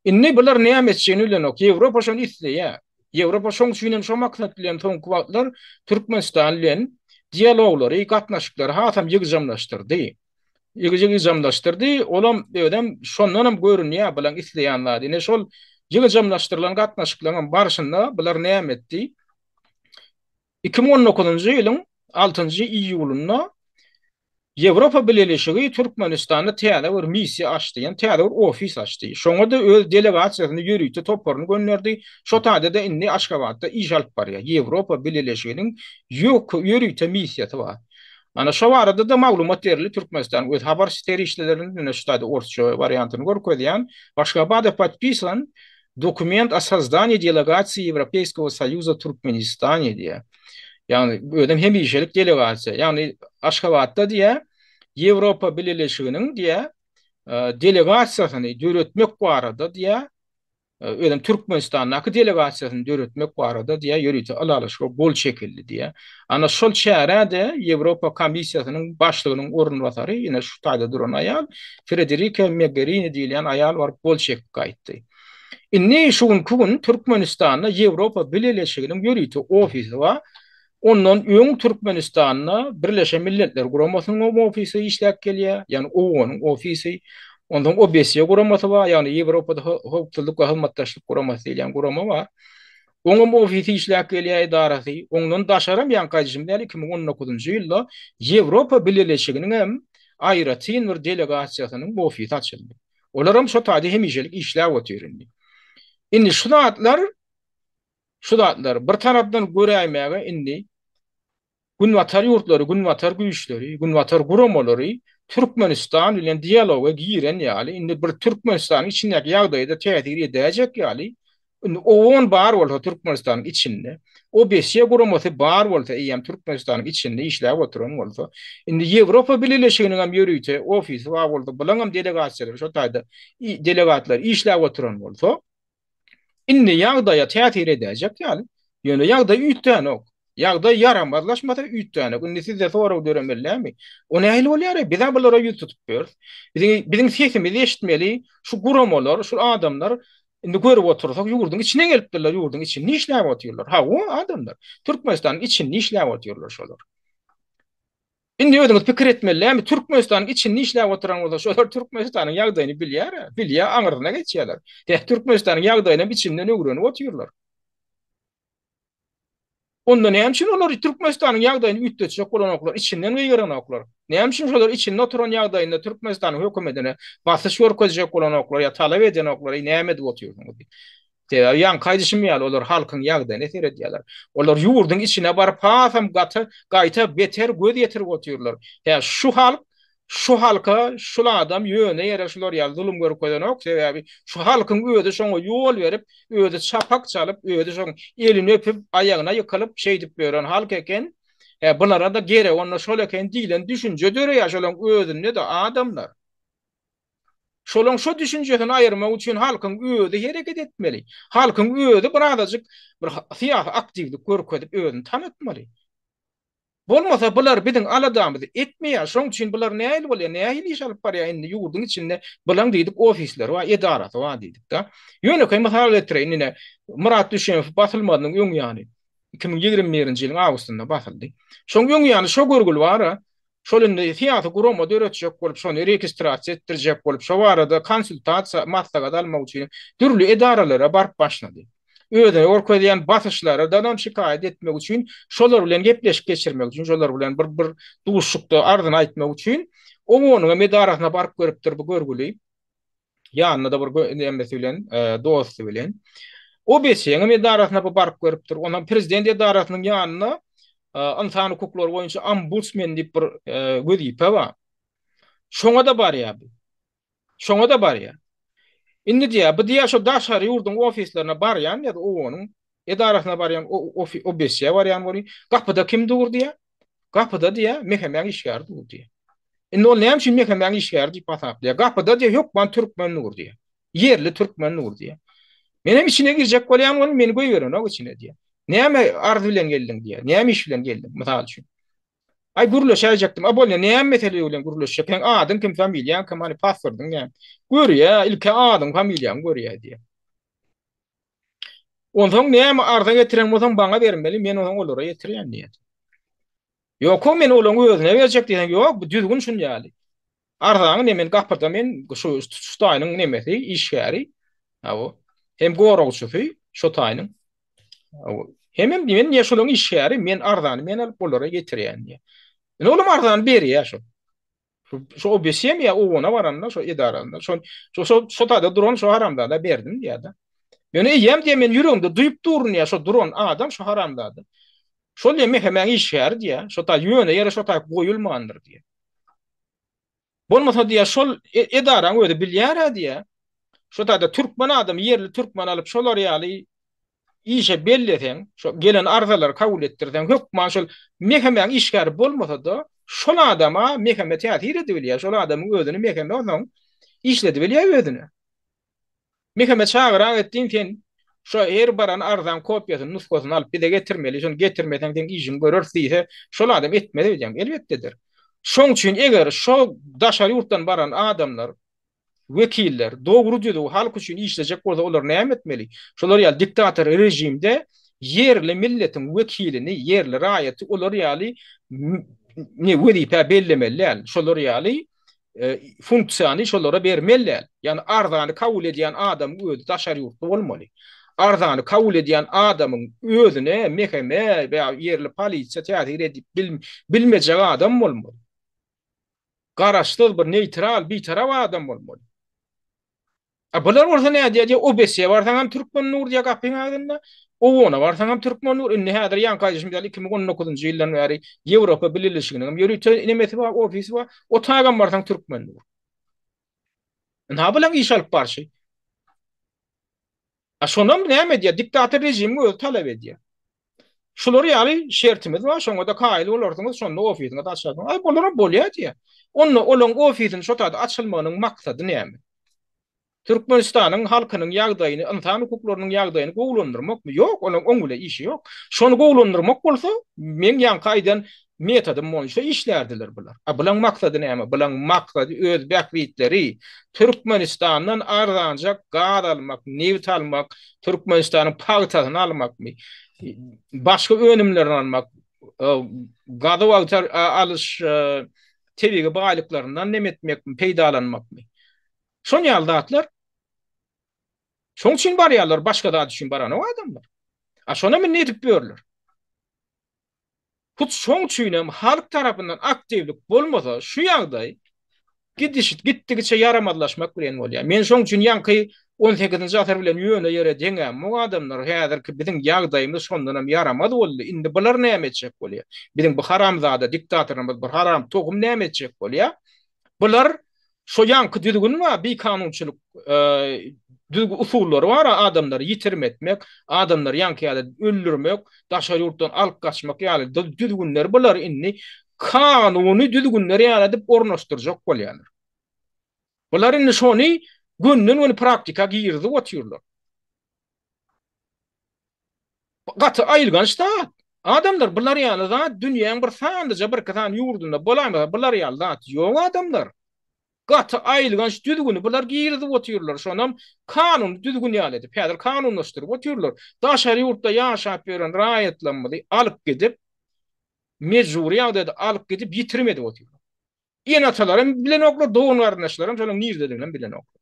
Indi bular näme etjegini bilenok. Ýewropa şony isleýär. Ýewropa şoň üçin hem şo maksat bilen soňky wagtlar Türkmenistan bilen dialoglary, gatnaşyklary hasam ýygjamlaşdyrdy. Ýygjamlaşdyrdy. Olam özem şondanam görünýär bulaň isleýän zady. Ine şol ýygjamlaşdyrylan gatnaşyklaryň barşynda bular näme etdi? 2019-njy ýylyň altynjy iýulynda Ýewropa Bileleşigi Türkmenistanda täze bir missiýa açdy, ýagny täze bir ofis açdy. Şoňa-da öz delegasiýasyny, ýörite toparyny gönderdi. Şo taýda-da indi Aşgabatda iş alyp barýar. Ýewropa Bileleşiginiň ýörite missiýasy bar. Ana şo barada-da maglumat berildi Türkmenistanyň öz habar serişdelerinde, ine şu taýda orsça wariantyny görkezýän. W Aşgabade podpisan dokument o sozdaniýi delegasiýi Ýewropeýskogo Soýuza w Türkmenistane diýýär. Ýagny özem hemişelik delegasiýa. Ýagny Aşgabatda diýýär, Ýewropa Bileleşiginiň diýýär, delegasiýasyny döretmek barada diýýär, özem Türkmenistandaky delegasiýasyny döretmek barada diýýär, ýörite ylalaşyga gol çekildi diýýär. Ana şol çärä-de Ýewropa Komissiýasynyň başlygynyň orunbasary, ine şu taýda duran aýal, Frederika Meggerini diýilýän aýal baryp gol çekip gaýtdy. Indi şu günki gün Türkmenistanda Ýewropa Bileleşiginiň ýörite ofisi bar. Ondan öň Türkmenistanda Birleşen Milletler Guramasynyň ofisi işläp gelýär, ýagny OON-yň ofisi. Onsoň OBSE guramasy bar, ýagny Ýewropada Howpsuzlyk we Hyzmatdaşlyk Guramasy diýilýän gurama bar. Oňam ofisi işläp gelýär edarasy. Ondan daşaram ýaňky aýdyşym ýaly 2019-njy ýylda Ýewropa Bileleşiginiň hem aýratyn bir delegasiýasynyň ofisi açyldy. Olaram şo taýda hemişelik işläp otyr indi. Indi şu zatlar şu zatlar bir tarapdan göräýmäge indi Günbatar ýurtlary, Günbatar güýçleri, Günbatar guramalary Türkmenistan bilen dialoga giren ýaly, indi bir Türkmenistanyň içindäki ýagdaýa-da täsir edäýjek ýaly, indi OON bar bolsa Türkmenistanyň içinde, OBSE guramasy bar bolsa eýýäm Türkmenistanyň içinde işläp oturan bolsa, indi Ýewropa Bileleşiginiň hem ýörite ofisi bar bolsa, bulaň hem delegasiýalary şo taýda delegatlary işläp oturan bolsa, Indi ýagdaýa täsir edäýjek ýaly. Ýöne ýagdaý üýtgänok. Ýagdaý ýaramazlaşmasa üýtgänok. Indi sizde sorag döremeli dälmi? O nähili bolýar-eý? Biz-ä bulara ýüz tutup ýörüs. Biziň biziň sesimizi eşitmeli şu guramalar, şu adamlar indi görüp otursak ýurduň içine gelipdirler, ýurduň içinde işläp otyrlar. Hawa, adamlar. Türkmenistanyň içinde işläp otyrlar şolar. Indi özüňiz pikir etmeli dälmi? Türkmenistanyň içinde işläp oturan bolsa, şolar Türkmenistanyň ýagdaýyny bilýär-ä, bilýär, aňyrsyna geçýärler. Hä, Türkmenistanyň ýagdaýyny hem içinden öwrenip otyrlar. Onda näme üçin olar Türkmenistanyň ýagdaýyny üýtgetjek bolanoklar, içinden gygyranoklar? Näme üçin şolar içinde oturan ýagdaýynda Türkmenistanyň hökümetine basyş görkezjek bolanoklar ýa talap edenoklar, eý näme edip otyrsyňyz diýip. Sebäbi ýaňky aýdyşym ýaly, olar halkyň ýagdaýyna seredýärler. Olar ýurduň içine baryp hasam gaty, gaýta beter göz ýetirip otyrlar. Hä, şu halk, şu halka şul adam ýöne ýere şular ýaly zulum görkezenok, sebäbi şu halkyň özi şoňa ýol berip, özi çapak çalyp, özi şoň elini öpüp, aýagyna ýykylyp, şeýdip ýören halk eken. Hä, bulara-da gerek onda şol eken diýlen düşünje döreýär şolaň özünde-de adamlar. Şolaň şo düşünjesini aýyrmak üçin halkyň özi hereket etmeli. Halkyň özi birazajyk bir syýasy aktiwlik görkezip özüni tanatmaly. Bolmasa bular biziň aladamyzy etmeýär. Şoň üçin bular nähili bolýar, nähili iş alyp barýar indi ýurduň içinde bulaň diýdik ofisleri bar, edarasy bar diýdik-de. Ýönekeý mysal getireýin ine Myrat Düşemow basylmazynyň öň ýany 2021-nji ýylyň awgustynda basyldy. Şoň öň ýany şo görgüli bar-a, Şol indi syýasy gurama döretjek bolup, şony registrasiýa etdirjek bolup, şo barada konsultasiýa, maslahat almak üçin dürli edaralara baryp başlady. Özüne görkezýän basyşlardanam şikaýat etmek üçin, şolar bilen gepleşik geçirmek üçin, şolar bilen bir bir duşuşykda arzyny aýtmak üçin OON-yň hem edarasyna baryp görüpdir bu görgüli. Ýanynda-da bir nämesi bilen, dosty bilen. OBSE-niň edarasyna bu baryp görüpdir. Ondan prezident edarasynyň ýanynda ynsan hukuklary boýunça ombudsmen diýip bir wezipe bar. Şoňa-da barýar bu. Şoňa-da barýar. Indi diýýär, bu diýýär şo daşary ýurduň ofislerine barýan diýýär, OON-yň edarasyna barýan, OBSE-ä barýan bolýar. Gapyda kim dur diýýär? Gapyda diýýär, MHM-iň işgäri dur diýýär. Indi ol näme üçin MHM-iň işgäri diýip hasaplaýar? Gapyda diýýär, hökman türkmen dur diýýär. Ýerli türkmen dur diýýär. Menem içine girjek bolýan welin, meni goýberenok içine diýýär. Näme arz bilen geldiň diýýär. Näme iş bilen geldiň, mysal üçin. Aý gürleşäýjekdim. A bolýa, näme mesele bilen gürleşjek? Seň adyň kim, familiýaň kim, hany pasportyň näme? Görýä, ilki adyň, familiýaňy görýä diýýär. Onsoň näme arza getiren bolsaň baňa bermeli, men onsoň olara ýetirýän diýýär. Ýok, men olaryň özüne berjek diýseň, ýok, bu düzgün şun ýaly. Arzaňy ne men gapyda men şu şu taýynyň nemesi, işgäri. Hawa. Hem goragçysy şo taýynyň. Hawa. Hemem men niýe şolaryň işgäri, men arzany men alyp olara getirýän diýýär. Indi olam arzany berýär şo. Şu OBSM ýa OON-a baranda şo edarasynda şo şo şo taýda duran şo haramzada berdim diýýär-de. Ýöne eýýäm diýýär men ýüregimde duýup durun diýýär şo duran adam şo haramzada. Şol diýýär MHM-iň işgäri diýýär. Şo taý ýöne ýere şo taý goýulmandyr diýýär. Bolmasa diýýär şol e, edaraň özi bilýär-ä diýýär. Şo taýda türkmen adamy ýerli türkmen alyp şolar ýaly işe belleseň, şo gelen arzalary kabul etdirseň, hökman şol MHM-iň işgäri bolmasa-da, şol adama MHM täsir edibilýär, şol adamyň özüni MHM onsoň işledibilýär özüne. MHM çagyrak etdiň sen şo her baran arzaň kopiýasyny, nusgasyny alyp bize getirmeli, şony getirmeseň seň işiňi göreris diýse, şol adam etmez öýdýäň, elbetde eder. Şoň üçin eger şo daşary ýurtdan baran adamlar wekiller dogry düzüw halk üçin işlejek bolsa olar näme etmeli? Şolar ýaly diktator režimde ýerli milletiň wekilini, ýerli raýaty olar ýaly ne wezipä bellemeli däl. Şolar ýaly e, funksiýany şolara bermeli däl. Ýagny arzany kabul edýän adamyň özi daşary ýurtly bolmaly. Arzany kabul edýän adamyň özüne MHM we ýerli polisiýa täsir edip bilmejek adam bolmaly. Garaşsyz bir neýtral, bitarap adam bolmaly. A bular bolsa nädýär diýýär, OBSE barsaňam türkmen nur diýýär gapyň agzynda, OON-a barsaňam türkmen nur. Indi häzir ýaňky aýdyşym ýaly 2019-njy ýyldan bäri Ýewropa Bileleşiginiň hem ýörite nemesi bar, ofisi bar. O tagam barsaň türkmen nur. Ynha bulaň iş alyp barşy. A şonam näme edýär? Diktator režimiň özi talap edýär. Şular ýaly şertimiz bar, şoňa-da kaýyl bolarsyňyz, şonda ofisiňizi açarsyňyz. Aý, bolaram bolýar diýýär. Onda olaň ofisiniň şo taýda açylmagynyň maksady näme? Türkmenistanyň halkynyň ýagdaýyny, ynsan hukuklarynyň ýagdaýyny gowulandyrmakmy? Ýok, olaň oň bilen işi ýok. Şony gowulandyrmak bolsa, meň ýaňky aýdan metodym boýunça işlärdiler bular. A bulaň maksady näme? Bulaň maksady öz bähbitleri. Türkmenistandan arzanjak gaz almak, nebit almak, Türkmenistanyň pagtasyny almakmy? Başga önümlerini almak, gazy wagtar alyş tebigy baýlyklaryndan neme etmekmi, peýdalanmakmy? Şon ýaly zatlar. Şoň üçin barýarlar, başga zat üçin baranok adamlar. A şonam indi edip ýörler. Hut şoň üçinem halk tarapyndan aktiwlik bolmasa, şu ýagdaý gidiş gitdigiçe ýaramazlaşmak bilen bolýar. Men şoň üçin ýaňky on sekizinji asyr bilen ýöne ýere deňämok adamlar, häzirki biziň ýagdaýymyz şondanam ýaramaz boldy, indi bular näme etjek bolýar? Biziň bu haramzada diktatorymyz bir haram tohum näme etjek bolýar? Bular şo ýaňky düzgün bar, bikanunçylyk düzgün usullary bar, adamlary ýitirim etmek, adamlary ýaňky ýaly öldürmek, daşary ýurtdan alyp gaçmak ýaly düzgünleri bular indi kanuny düzgünler ýaly edip ornaşdyrjak bolýarlar. Bular indi şony gönden-göni praktika girizip otyrlar. Gaty aýylganç zat. Adamlar bular ýaly zat dünýäň bir sanlyja birki sany ýurdunda bolaýmasa bular ýaly zat ýok adamlar. Gaty aýylganç düzgüni bular girizip otyrlar şonam kanuny düzgün ýaly edip häzir kanunlaşdyryp otyrlar. Daşary ýurtda ýaşap ýören raýatlarymyzy alyp gidip mejbury ýagdaýda alyp gidip ýitirim edip otyrlar. Ene-atalaram bilenoklar, dogan-garyndaşlaram şolaryň niredediginem bilenoklar.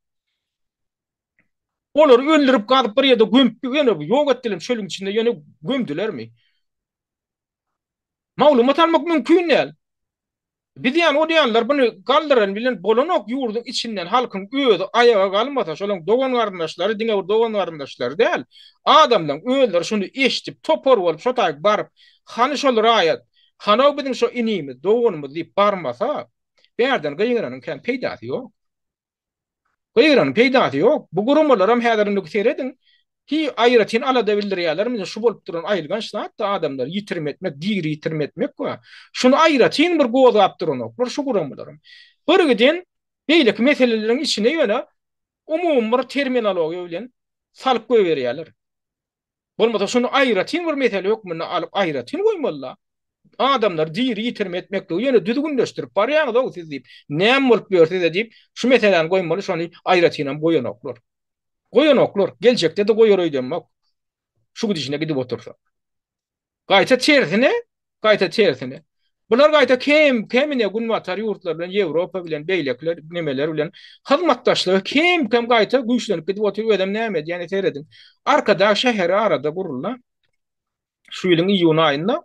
Olary öldürip gazyp bir ýerde gömüp, ýöne ýok etdiler çölüň içinde ýöne gömdülermi? Maglumat almak mümkin däl. Biz ýaly ol ýalylar buny galdyran bilen bolanok ýurduň içinden halkyň özi aýaga galmasa şolaň dogan garyndaşlary diňe bir dogan garyndaşlary däl adamlaň özleri şuny eşdip topar bolup şo taýyk baryp hany şol raýat hanow biziň şo inimiz doganymyz diýip barmasa bärden gygyranyň kän peýdasy ýok. Gygyranyň peýdasy ýok. Bu guramalaram häzir indi serediň, hi aýratyn alada bildirýärler, indi şu bolup duran aýylganç zat-da adamlary ýitirim etmek, diri ýitirim etmek bar. Şuny aýratyn bir gozgap duranoklar şu guramalaram. Birgiden beýleki meseleleriň içine ýöne umumy bir terminologiýa bilen salyp goýberýärler. Bolmasa şuny aýratyn bir mesele hökmünde alyp aýratyn goýmalyda. Adamlary diri ýitirim etmekligi ýöne düzgünleşdirip barýaňyz-ow siz diýip, näme bolup ýör size diýip, şu meseläni goýmaly, şony aýratynam goýanoklar. Goýanoklar. Geljekde-de goýar öýdemok. Şu gidişine gidip otursa. Gaýta tersine, gaýta tersine. Bular gaýta kem, kemine günbatar ýurtlar bilen, Ýewropa bilen, beýlekiler nemeler bilen hyzmatdaşlygy kem, kem gaýta güýçlenip gidip otyr. Özem näme edýän serediň. Arkadag şäheri arada guruldy. Şu ýylyň iýun aýynda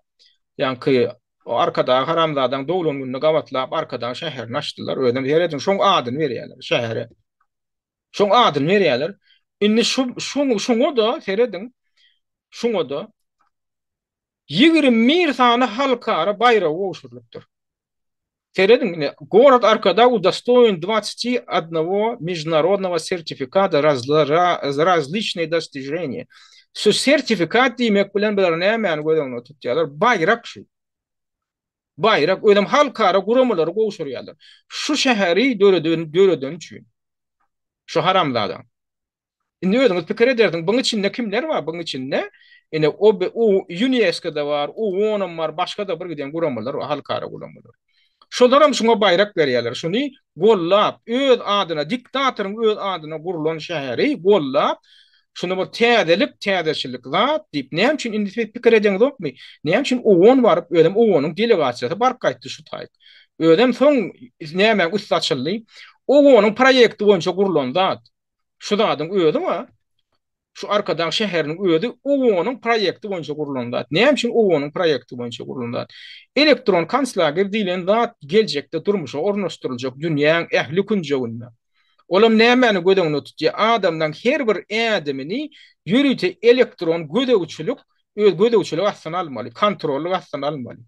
ýaňky Arkadag haramzadaň doglan gününe gabatlap Arkadag şäherini açdylar. Özem serediň, şoň adyny berýärler şähere. Şoň adyny berýärler. Indi şu şuňa-da serediň, şuňa-da 21 sany halkara baýragy gowşurylypdyr. Serediň, ine, Gorod Arkadag udostoýen 21 международного sertifikata za razliçnyý dostiženiýa. Şu sertifikat diýmek bilen bular nämäni göz öňünde tutýarlar? Baýrak şu. Baýrak, özem halkara guramalary gowşurýarlar. Şu şäheri döreden döredeni üçin. Şu haramzada. Indi özüňiz pikir edersiň, buň içinde kimler bar? Buň içinde ine o o UNESCO-da bar, OON-am bar, başga-da bir giden guramalar bar, halkara guramalar. Şolaram şuňa baýrak berýärler. Şuny gollap, öz adyna, diktatoryň öz adyna gurlan şäheri gollap, Şuny bir täzelik, täzeçillik zat diýip, näme üçin indi siz pikir edeňizokmy? Näme üçin OON baryp, özem OON-yň delegasiýasy baryp gaýtdy şu taýyk. Özem soň nämäň üsti açyldy. OON-yň proýekti boýunça gurlan zat. Şu zadyň özi bar. Şu Arkadag şäheriniň özi OON-yň proýekti boýunça gurlan zat. Näme üçin OON-yň proýekti boýunça gurlan zat? Elektron konslager diýlen zat geljekde durmuşa ornaşdyryljak dünýäň ähli künjeginde. Olam nämäni göz öňünde tutýar? Adamlaň her bir ädimini ýörite elektron gözegçilik öz gözegçilik astyna almaly, kontrollyk astyna almaly.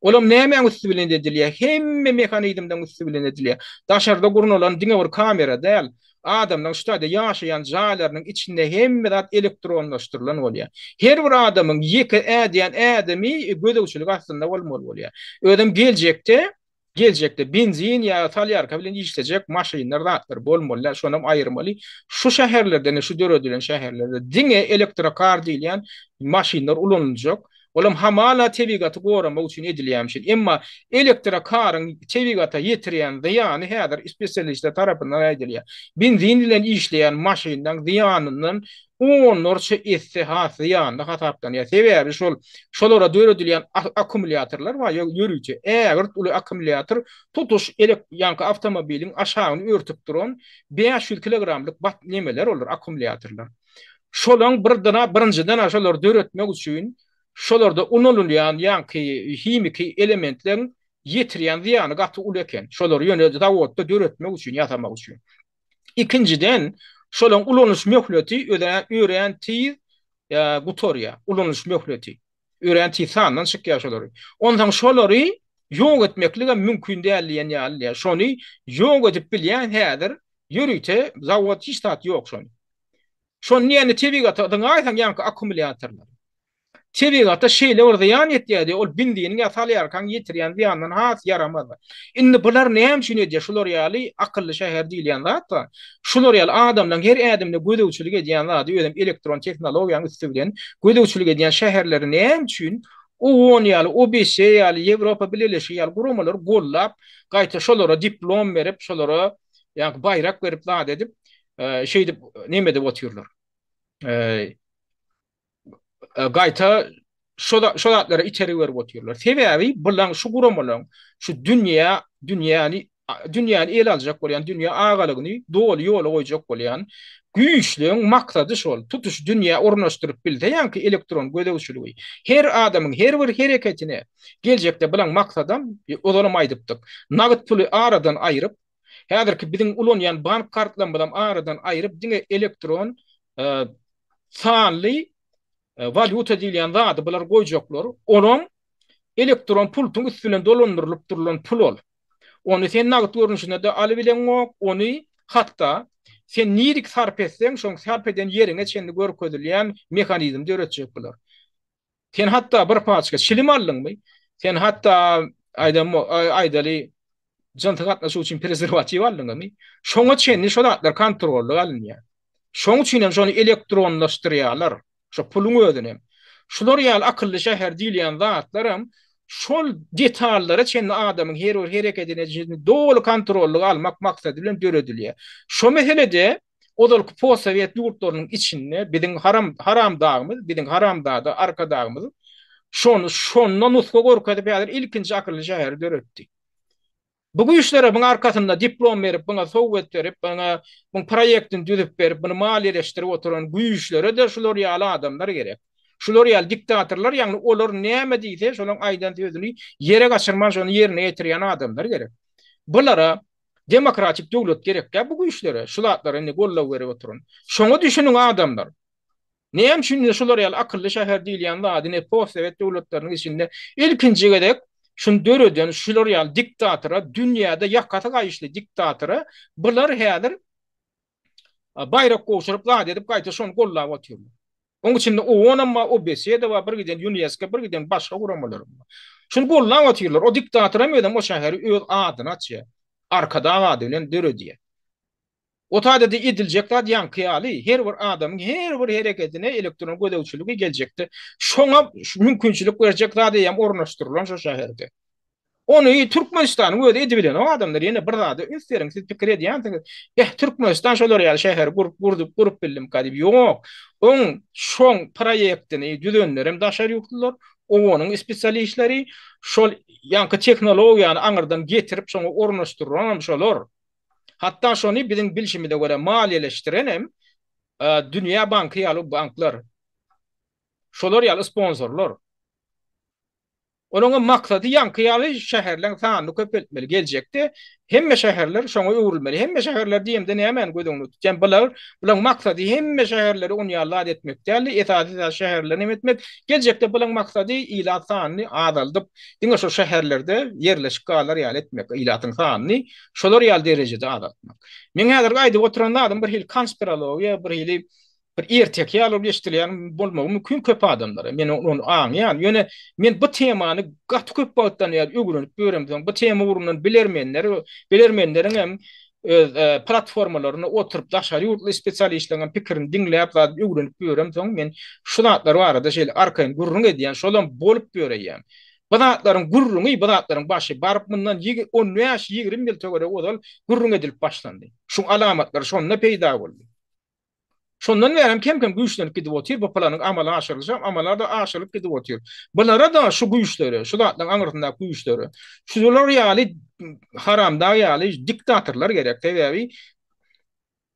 Olam nämäň üsti bilen edilýär? Hemme mehanizmleň üsti bilen edilýär. Daşarda gurnalan diňe bir kamera däl, adamlaň şu taýda ýaşaýan jaýlarynyň içinde hemme zat elektronlaşdyrylan bolýar. Her bir adamyň ýeke ädýän ädimi gözegçilik astynda bolmaly bolýar. Özem geljekde Geljekde benzin ýa solýarka bilen işlejek maşynlar zatlar bolmaly däl, şonam aýyrmaly. Şu şäherlerde ine şu döredilen şäherlerde diňe elektrokar diýilýän maşynlar ulanyljak. Olam hamala tebigaty goramak üçin edilýämişin. Emma elektrokaryň tebigata ýetirýän zyýany häzir spesialistler tarapyndan aýdylýar. Benzin bilen işleýän maşynlaň zyýanyndan onlarça esse has zyýanly hasaplanýar. Sebäbi şol şolara döredilýän akkumulýatorlar bar, ýörite ägirt uly akkumulýator tutuş elek ýaňky awtomobiliň aşagyny örtüp duran 500 kilogramlyk bat nemeler olar akkumulýatorlar. Şolaň bir dyna birinjiden şolary döretmek üçin şolarda ulanylýan ýaňky himiki elementleriň ýetirýän zyýany gaty uly eken. Şolary ýöne zawodda döretmek üçin, ýasamak üçin. Ikinjiden, şolaryň ulanyş möhleti örän tiz gutarýar, ulanyş möhleti. Örän tiz sandan çykýar şolary. Onsoň şolary ýok etmekligem mümkin däl diýen ýaly diýýär. Şony ýok edip bilýän häzir ýörite zawod hiç zat ýok şony. Şony ýene tebigata zyňaýsaň ýaňky akkumulýatorlary. Tebigata şeýle bir zyýan ýetýär diýýär, ol benziniň ýa solýarkaň ýetirýän zyýanyndan has ýaramaz. Indi bular näme üçin edýär şular ýaly akylly şäher diýilýän zat bar. Şular ýaly adamlaryň her ädimine gözegçilik edýän zady özem elektron tehnologiýanyň üsti bilen gözegçilik edýän şäherleri näme üçin OON ýaly, OBSE ýaly, Ýewropa Bileleşigi ýaly guramalar gollap, gaýta şolara diplom berip, şolara ýaňky baýrak berip zat edip, şeýdip neme edip otyrlar. Gaýta şo şo zatlara itergi berip otyrlar. Sebäbi bulaň şu guramalaryň şu dünýä dünýäni dünýäni ele aljak bolýan, dünýä agalygyny doly ýola goýjak bolýan güýçleň maksady şol, tutuş dünýä ornaşdyryp bilse ýaňky elektron gözegçiligi, her adamyň her bir hereketine, geljekde bulaň maksadam, ozalam aýdypdyk, nagt puly aradan aýryp, häzirki biziň ulanýan bank kartlarymyzam aradan aýryp, diňe elektron sanly walýuta diýilýän zady bular goýjaklar, olam elektron pultuň üsti bilen dolandyrylyp durulan pul ol. Ony sen nagt görnüşinde-de alybileňok, ony hatda sen nirik sarp etseň, şoň sarp eden ýeriňe çenli görkezilýän mehanizm döretjek bular. Sen hatda bir paçka çilim aldyňmy? Sen hatda aýdam aýdaly jynsy gatnaşyk üçin prezerwatiw aldyňmy? Şoňa çenli şo zatlar kontrollyk alynýar. Şoň üçin hem şony elektronlaşdyrýarlar. Şo puluň özüni hem. Şular ýaly akylly şäher diýilýän zatlaram şol detallara çenli adamyň her bir herekedine çenli doly kontrollygy almak maksady bilen döredilýär. Şo meselede ozalky postsowet ýurtlarynyň içinde biziň haram haramdagymyz, biziň haramzada Arkadagymyz şony şonda nusga görkezip häzir ilkinji akylly şäheri döretdi. Bu güýçlere buň arkasynda diplom berip, buňa sowgat berip, buňa buň proýektini düzüp berip, muny maliýeleşdirip oturan güýçlere-de şular ýaly adamlar gerek. Şular ýaly diktatorlar, ýagny olar näme diýse, şolaň aýdan sözüni ýere gaçyrman şony ýerine ýetirýän adamlar gerek. Bulara demokratik döwlet gerekkä bu güýçlere, şu zatlara indi goldaw berip oturan. Şoňa düşüniň adamlar. Näme üçin indi şular ýaly akylly şäher diýilýän zady ine postsowet döwletleriniň içinde ilkinji gezek şuny döreden şular ýaly diktatora dünýäde ýakasy gaýyşly diktatora bular häzir baýrak gowşuryp zat edip gaýta şony gollap otyrlar. Oň içinde OON-am bar, OBSE-de bar, bir giden UNESCO, bir giden başga guramalaram bar. Şuny gollap otyrlar. O diktator hem özem o şäheri öz adyna açýar. Arkadag ady bilen döredýär. O taýda-da ediljek zat ýaňky ýaly, her bir adamyň her bir hereketine elektron gözegçiligi geljekde şoňa mümkinçilik berjek zat eýýäm ornaşdyrylan şo şäherde. Ony Türkmenistanyň özi edibilenok adamlar, ýene bir zada üns beriň, siz pikir edýänsiňiz, eh Türkmenistan şolar ýaly şäheri gurup gurdup gurup bildimka diýip, ýok. Oň şoň proýektini düzenlerem daşary ýurtlular, OON-yň spesialistleri, şol ýaňky tehnologiýany aňyrdan getirip şoňa ornaşdyranam şolar. Hatda şony biziň bilşimize görä maliýeleşdirenem Dünýä banky ýaly banklar. Şolar ýaly sponsorlar. Olaryň maksady ýaňky ýaly şäherleň sanyny köpeltmeli. Geljekde hemme şäherler şoňa öwrülmeli. Hemme şäherler diýemde nämäni göz öňünde tutýan? Bular, bularyň maksady hemme şäherleri on ýaly zat etmek däldi. Esasy zat şäherleri nem etmek. Geljekde bularyň maksady ilat sanyny azaldyp, diňe şo şäherlerde ýerleşip galar ýaly etmek, ilatyň sanyny şolar ýaly derejede azaltmak. Meň häzirki aýdyp oturan zadym bir hili konspirologiýa, bir hili bir erteki ýaly bolup eşidilýän bolmagy mümkin köp adamlara. Men ony aňýan. Ýöne men bu temany gaty köp wagtdan bäri öwrenip ýöremsoň, bu tema ugrundan bilermenler, bilermenleriň hem öz platformalarynda oturyp daşary ýurtly spesialistleriň hem pikirini diňläp zat öwrenip ýöremsoň, men şu zatlar barada şeýle arkaýyn gürrüň edýän, şolam bolup ýöreýän. Bu zatlaryň gürrüňi, bu zatlaryň başy baryp mundan on bäş, 20 ýyl töweregi ozal gürrüň edilip başlandy. Şuň alamatlary şonda peýda boldy. Şondan bäri hem kem-kem güýçlenip gidip otyr, bu planyň amala aşyrylyşam amala-da aşyrylyp gidip otyr. Bulara-da şu güýçlere, şu zatlaryň aňyrsyndaky güýçlere, şular ýaly haramdag ýaly diktatorlar gerek. Sebäbi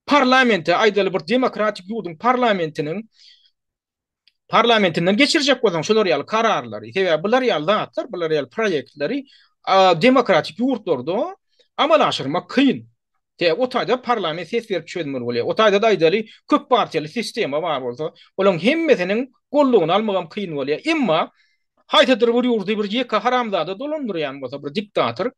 parlamente, aýdaly bir demokratik ýurduň parlamentiniň Parlamentinden geçirjek bolsaň şular ýaly kararlary, sebäbi bular ýaly zatlar, bular ýaly proýektleri demokratik ýurtlarda amala aşyrmak kyn. Sebäbi o taýda parlament ses berip çözmeli bolýar. O taýda-da aýdaly köp partiýaly sistema bar bolsa, olaryň hemmesiniň goldawyny almagam kyn bolýar. Emma haýsydyr bir ýurdy bir ýeke haramzada dolandyrýan bolsa, bir diktator,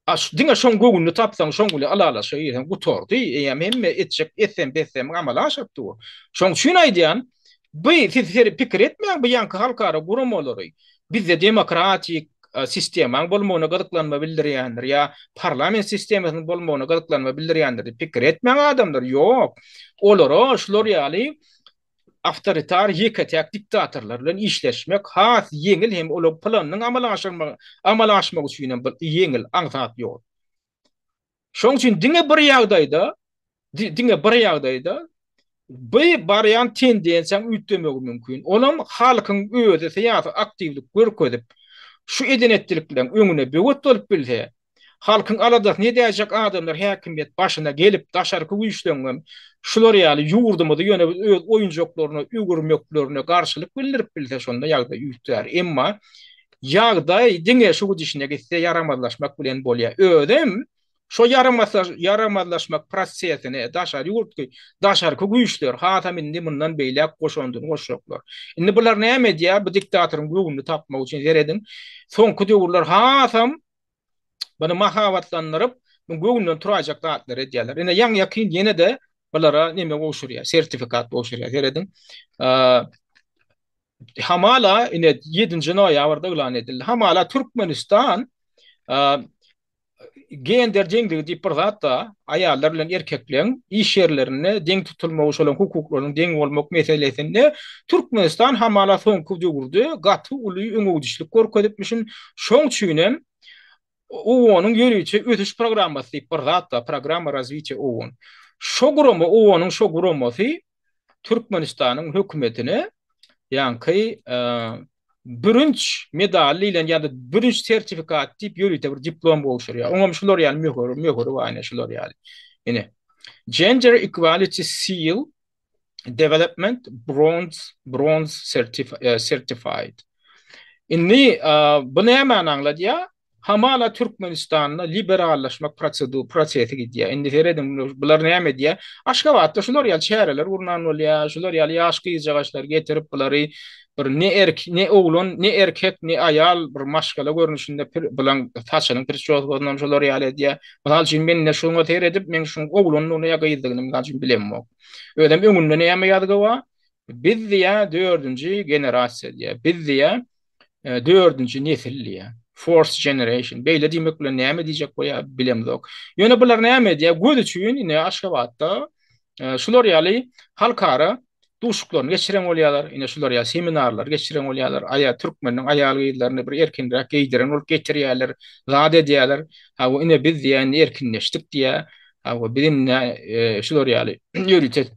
A şu diňe şoň göwnüni tapsaň, şoň bilen ylalaşyga girseň gutardy. Eýýäm hemme etjek etsem-petsemiň amala aşyryp dur. Şoň üçin aýdýan, bu siz seri pikir etmäň bu ýaňky halkara guramalary bizde demokratik sistemaň bolmagyna gyzyklanma bildirýändir ýa parlament sistemasynyň bolmagyna gyzyklanma bildirýändir diýip pikir etmäň adamlar. Ýok. Olara şular ýaly awtoritar ýeke-täk diktatorlar bilen işleşmek has ýeňil hem olaryň planynyň amala aşyrmagy amala aşmagy üçin hem bir ýeňil, aňsat ýol. Şonuň üçin diňe bir ýagdaýda diňe bir ýagdaýda bu barýan tendensiýanyň üýtgemegi mümkin. Olam halkyň özi syýasy aktiwlik görkezip, şu eden-etdilikleriň öňüne böwet bolup bilse, Halkyň aladasyny edäýjek adamlar häkimiýet başyna gelip, daşarky güýçleňňem şular ýaly ýurdumyzy ýöne öz oýunjaklaryna öwürmeklerine garşylyk bildirip bilse, şonda ýagdaý üýtgär. Emma ýagdaý diňe şu gidişine gitse ýaramazlaşmak bilen bolýar. Özem şo ýaramazlaşmak prosesine daşary ýurtky, daşarky güýçler hasam indi mundan beýläk goşandyny goşjaklar. Indi bular näme edýär? Bu diktatoryň göwnüni tapmak üçin serediň, soňky döwürler hasam Muny mahabatlandyryp, muň göwnünden turaýjak zatlary edýärler. Ine, ýaňy-ýakyn ýene-de bulara neme gowşurýar, sertifikat gowşurýar. Serediň. Hamala, ine, ýedinji noýabrda yglan edildi. Hamala Türkmenistan gender deňligi diýip bir zat bar. Aýallar bilen erkekleň iş ýerlerinde deň tutulmagy, şolaryň hukuklarynyň deň bolmak meselesinde Türkmenistan hamala soňky döwürde gaty uly öňegidişlik görkezipmişin. Şoň üçin hem OON-yň ýörite ösüş programmasy diýip bir zat bar, Programma razwitiýa OON. Şo gurama, OON-yň şo guramasy Türkmenistanyň hökümetine ýaňky bürünç medal diýlen ýa-da bürünç sertifikat diýip ýörite bir diplom gowşurýar. Oňam şular ýaly möhüri, möhüri bar ine şular ýaly. Ine. Gender Equality Seal Development Bronze Bronze Certified. Indi bu nämäni aňladýar? Hamala Türkmenistanda liberallaşmak prosedu prosesi gidýär. Indi serediň, bular näme edýär? Aşgabatda şular ýaly çäreler gurnan bolýar, şular ýaly ýaş gyzjagaçlary getirip bulary bir ne erk ne oglan, ne erkek, ne aýal bir maşgala görnüşinde pir bulaň saçynyň priçoskasynam şular ýaly edýär. Mysal üçin men indi şuňa seredip men şuň oglandygyny ýa gyzdygyny mysal üçin bilemok. Özem öňünde näme ýazgy bar? Biz diýýär dördünji generasiýa diýýär. Biz diýýär dördünji nesil diýýär. Fourth generation. Beýle diýmek bilen näme diýjek bolýar bilemzok. Ýöne bular näme edýär? Göz üçin ine Aşgabatda şular ýaly halkara duşuşyklaryny geçiren bolýarlar. Ine şular ýaly seminarlar geçiren bolýarlar. Aýa türkmeniň aýal gyzlaryny bir erkinräk geýdiren bolup getirýärler, zat edýärler. Hawa ine biz diýýär indi erkinleşdik diýýär. Hawa biz indi şular ýaly ýörite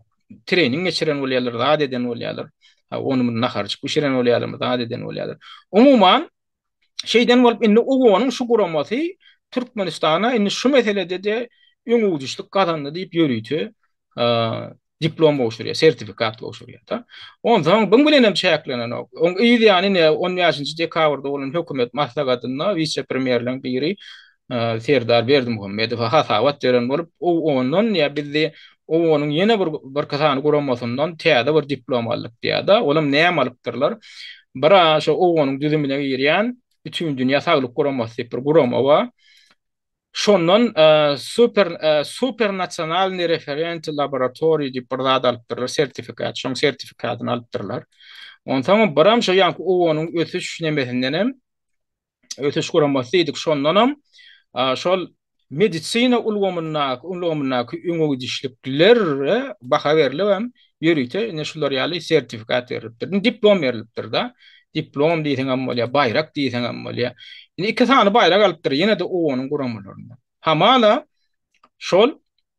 trening geçiren bolýarlar, zat eden bolýarlar. Ony muny naharjyk bişiren bolýarlar, zat eden bolýarlar. Umuman, şeýden bolup indi OGO-nyň şu guramasy Türkmenistana indi şu meselede-de öňegidişlik gazandy diýip ýörite diplom gowşurýar, sertifikat gowşurýar-da. Onsoň buň bilen hem çäklenenok. Oň yz ýany ine 15-nji dekabrda bolan hökümet maslahatynda wise-premýerleriň biri Serdar Berdimuhamedowa hasabat beren bolup, OON-dan ýa bizde OON-yň ýene bir birki sany guramasyndan täze bir diplom aldyk diýýär-de. Olam näme alypdyrlar? Bir-ä şo OON-yň düzümine girýän Bütindünýä saglyk guramasy diýip bir gurama bar. Şondan super supernasionalnyý referent laboratoriý diýip bir zat alypdyrlar, sertifikat, şoň sertifikatyny alypdyrlar. Onsoňam biram şo ýaňky OON-yň ösüş nemesindenem ösüş guramasy diýdik, şondanam şol medisina ulgamyndaky ulgamyndaky öňegidişliklere baha berlip hem ýörite ine şular ýaly sertifikat berlipdir. Indi diplom berlipdir-da. Diplom diýseň hem bolýar, baýrak diýseň hem bolýar. Indi iki sany baýrak alypdyr ýene-de OON-yň guramalarynda. Hamala şol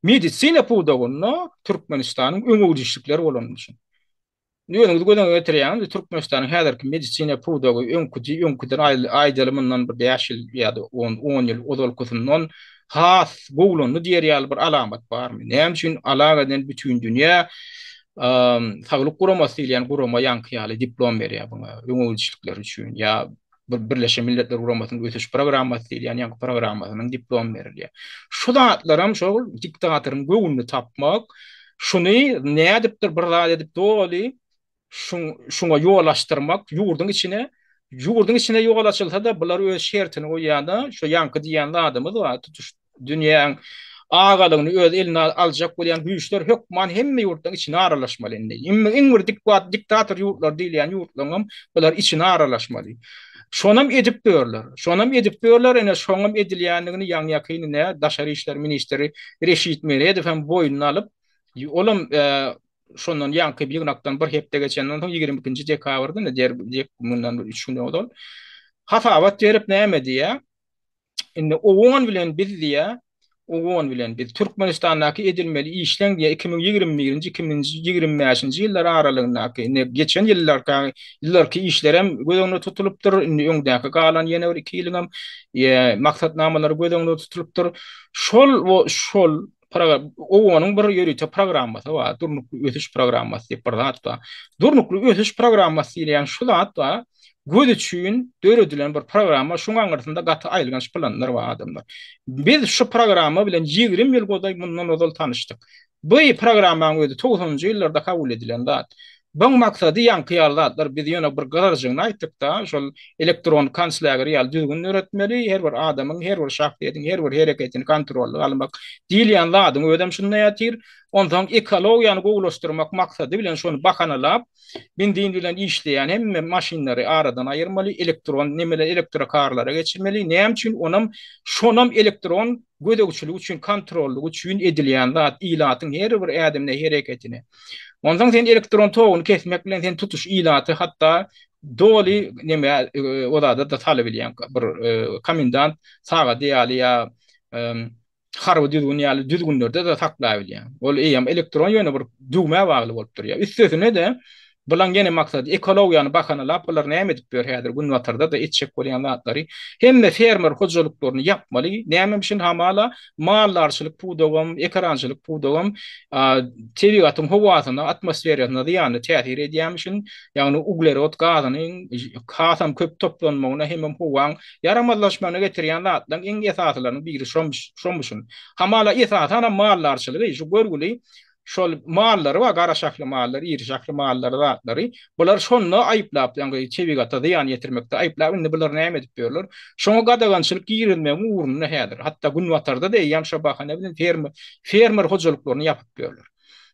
medisina pudagynda Türkmenistanyň öňegidişlikleri bolany üçin. Indi özüňiz göz öňüne getirýäňiz, Türkmenistanyň häzirki medisina pudagy öňküdi, öňküden aýdaly mundan bir bäş ýyl ýa-da on, on ýyl ozalkysyndan has gowulandy diýer ýaly bir alamat barmy? Näme üçin alagadan bütindünýä saglyk guramasy diýilýän gurama ýaňky ýaly diplom berýär buňa öňegidişlikleri üçin ýa bir Birleşen Milletler Guramasynyň ösüş programmasy diýilýän ýaňky programmasynyň diplomy berilýär. Şu zatlaram şol diktatoryň göwnüni tapmak, şuny nädipdir bir zat edip doly şuň şuňa ýol açdyrmak ýurduň içine, ýurduň içine ýol açylsa-da bular öz şertini goýýar-da, şu ýaňky diýýän zadymyz bar, tutuş Dünýäň agalygyny öz eline aljak bolýan güýçler hökman hemme ýurtlaryň içine aralaşmaly indi. Iň bir diktator ýurtlar diýilýän ýurtlaryňam bular içine aralaşmaly. Şonam edip dörler. Şonam edip dörler, ine şoňam edilýändigini ýaňy-ýakyn ine daşary işler ministri Reşit Meredow hem boýnuna alyp, olam şondan ýaňky ýygnakdan bir hepde geçenden soň 22-nji dekabrda ine der mundan bir üç gün ozal hasabat berip näme diýýär? Indi OON bilen biz diýýär, OON bilen biz Türkmenistandaky edilmeli işleň diýýär 2021-nji, 2025-nji ýyllar aralygyndaky indi geçen ýyllarka ýyllarky işlerem göz öňünde tutulypdyr. Indi öňdäki galan ýene bir iki ýylyňam maksatnamalary göz öňünde tutulypdyr. Şol şol OON-yň bir ýörite programmasy bar, Durnukly ösüş programmasy diýip bir zat bar. Durnukly ösüş programmasy diýilýän şu zat bar. Göz üçin döredilen bir programma, şuň aňyrsynda gaty aýylganç planlar bar adamlar. Biz şu programma bilen 20 ýyl golaý mundan ozal tanyşdyk. Bu programmaň özi togsanynjy ýyllarda kabul edilen zat. Buň maksady ýaňky ýaly zatlar, biz ýöne bir gyrarjygyny aýtdykda, şol elektron konslager ýaly düzgün döretmeli, her bir adamyň, her bir şahsyýetiň her bir hereketini kontrollyga almak diýilýän zadyň özem şunda ýatyr. Onsoň ekologiýany gowulaşdyrmak maksady bilen şony bahanalap, benzin bilen işleýän hemme maşynlary aradan aýyrmaly, elektron nemeler elektrokarlara geçirmeli. Näme üçin onam şonam elektron gözegçilik üçin, kontrollyk üçin edilýän zat, ilatyň her bir ädimine, hereketine. Onsoň sen elektron toguny kesmek bilen sen tutuş ilaty hatda doly neme o zada-da salybilýäň. Bir komendant sagady ýaly ýa harby düzgün ýaly düzgünlerde-de saklabilýäň. Ol eýýäm elektron ýöne bir düwmä bagly bolup durýar. Üstesine-de bulaň ýene maksady ekologiýany bahanalap bular näme edip ýör häzir günbatarda-da etjek bolýan zatlary hemme fermer hojalyklaryny ýapmaly nämemişin hamala maldarçylyk pudagam ekerançylyk pudagam tebigatyň howasyna atmosferasyna zyýanly täsir edýämişin ýagny uglerod gazynyň hasam köp toplanmagyna hemem howaň ýaramazlaşmagyna getirýän zatlaryň iň esasylarynyň biri şomuşyn. Hamala esasanam maldarçylygy şu görgüli şol mallary bar, gara şahly mallar, iri şahly mallary zatlary, bular şonda aýyplap, ýagny tebigata zyýan ýetirmekde aýyplap, indi bular näme edip ýörler? Şoňa gadagançylyk girizmegiň ugrunda häzir. Hatda günbatarda-da eýýäm şo bahana bilen fermer fermer hojalyklaryny ýapyp ýörler.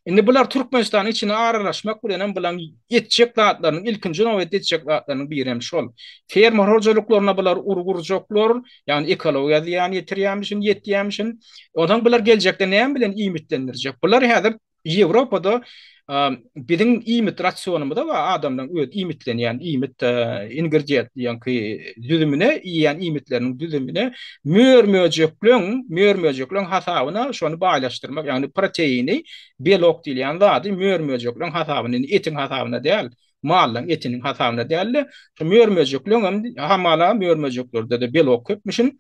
Indi bular Türkmenistanyň içine aralaşmak bilenem bulaň etjek zatlarynyň ilkinji nobatda etjek zatlarynyň biri hem şol. Fermer hojalyklaryna bular urgy urjaklar, ýagny ekologiýa zyýan ýetirýärmişin, ýetýärmişin. Onsoň bular geljekde näme bilen iýmitlendirjek? Bular häzir Ýewropada biziň iýmit rasionymyza we adamlaryň öz iýmitlenýän iýmit ingredient ýaňky düzümine, iýýän iýmitleriniň düzümine mör-möjekleň, mör-möjekleň hasabyna şony baýlaşdyrmak, ýagny proteini, belok diýilýän zady mör-möjekleň hasabyna, indi etiň hasabyna däl, mallaň etiniň hasabyna däl-de, şu mör-möjekleň hem hamala mör-möjeklerde-de belok köpmüşin,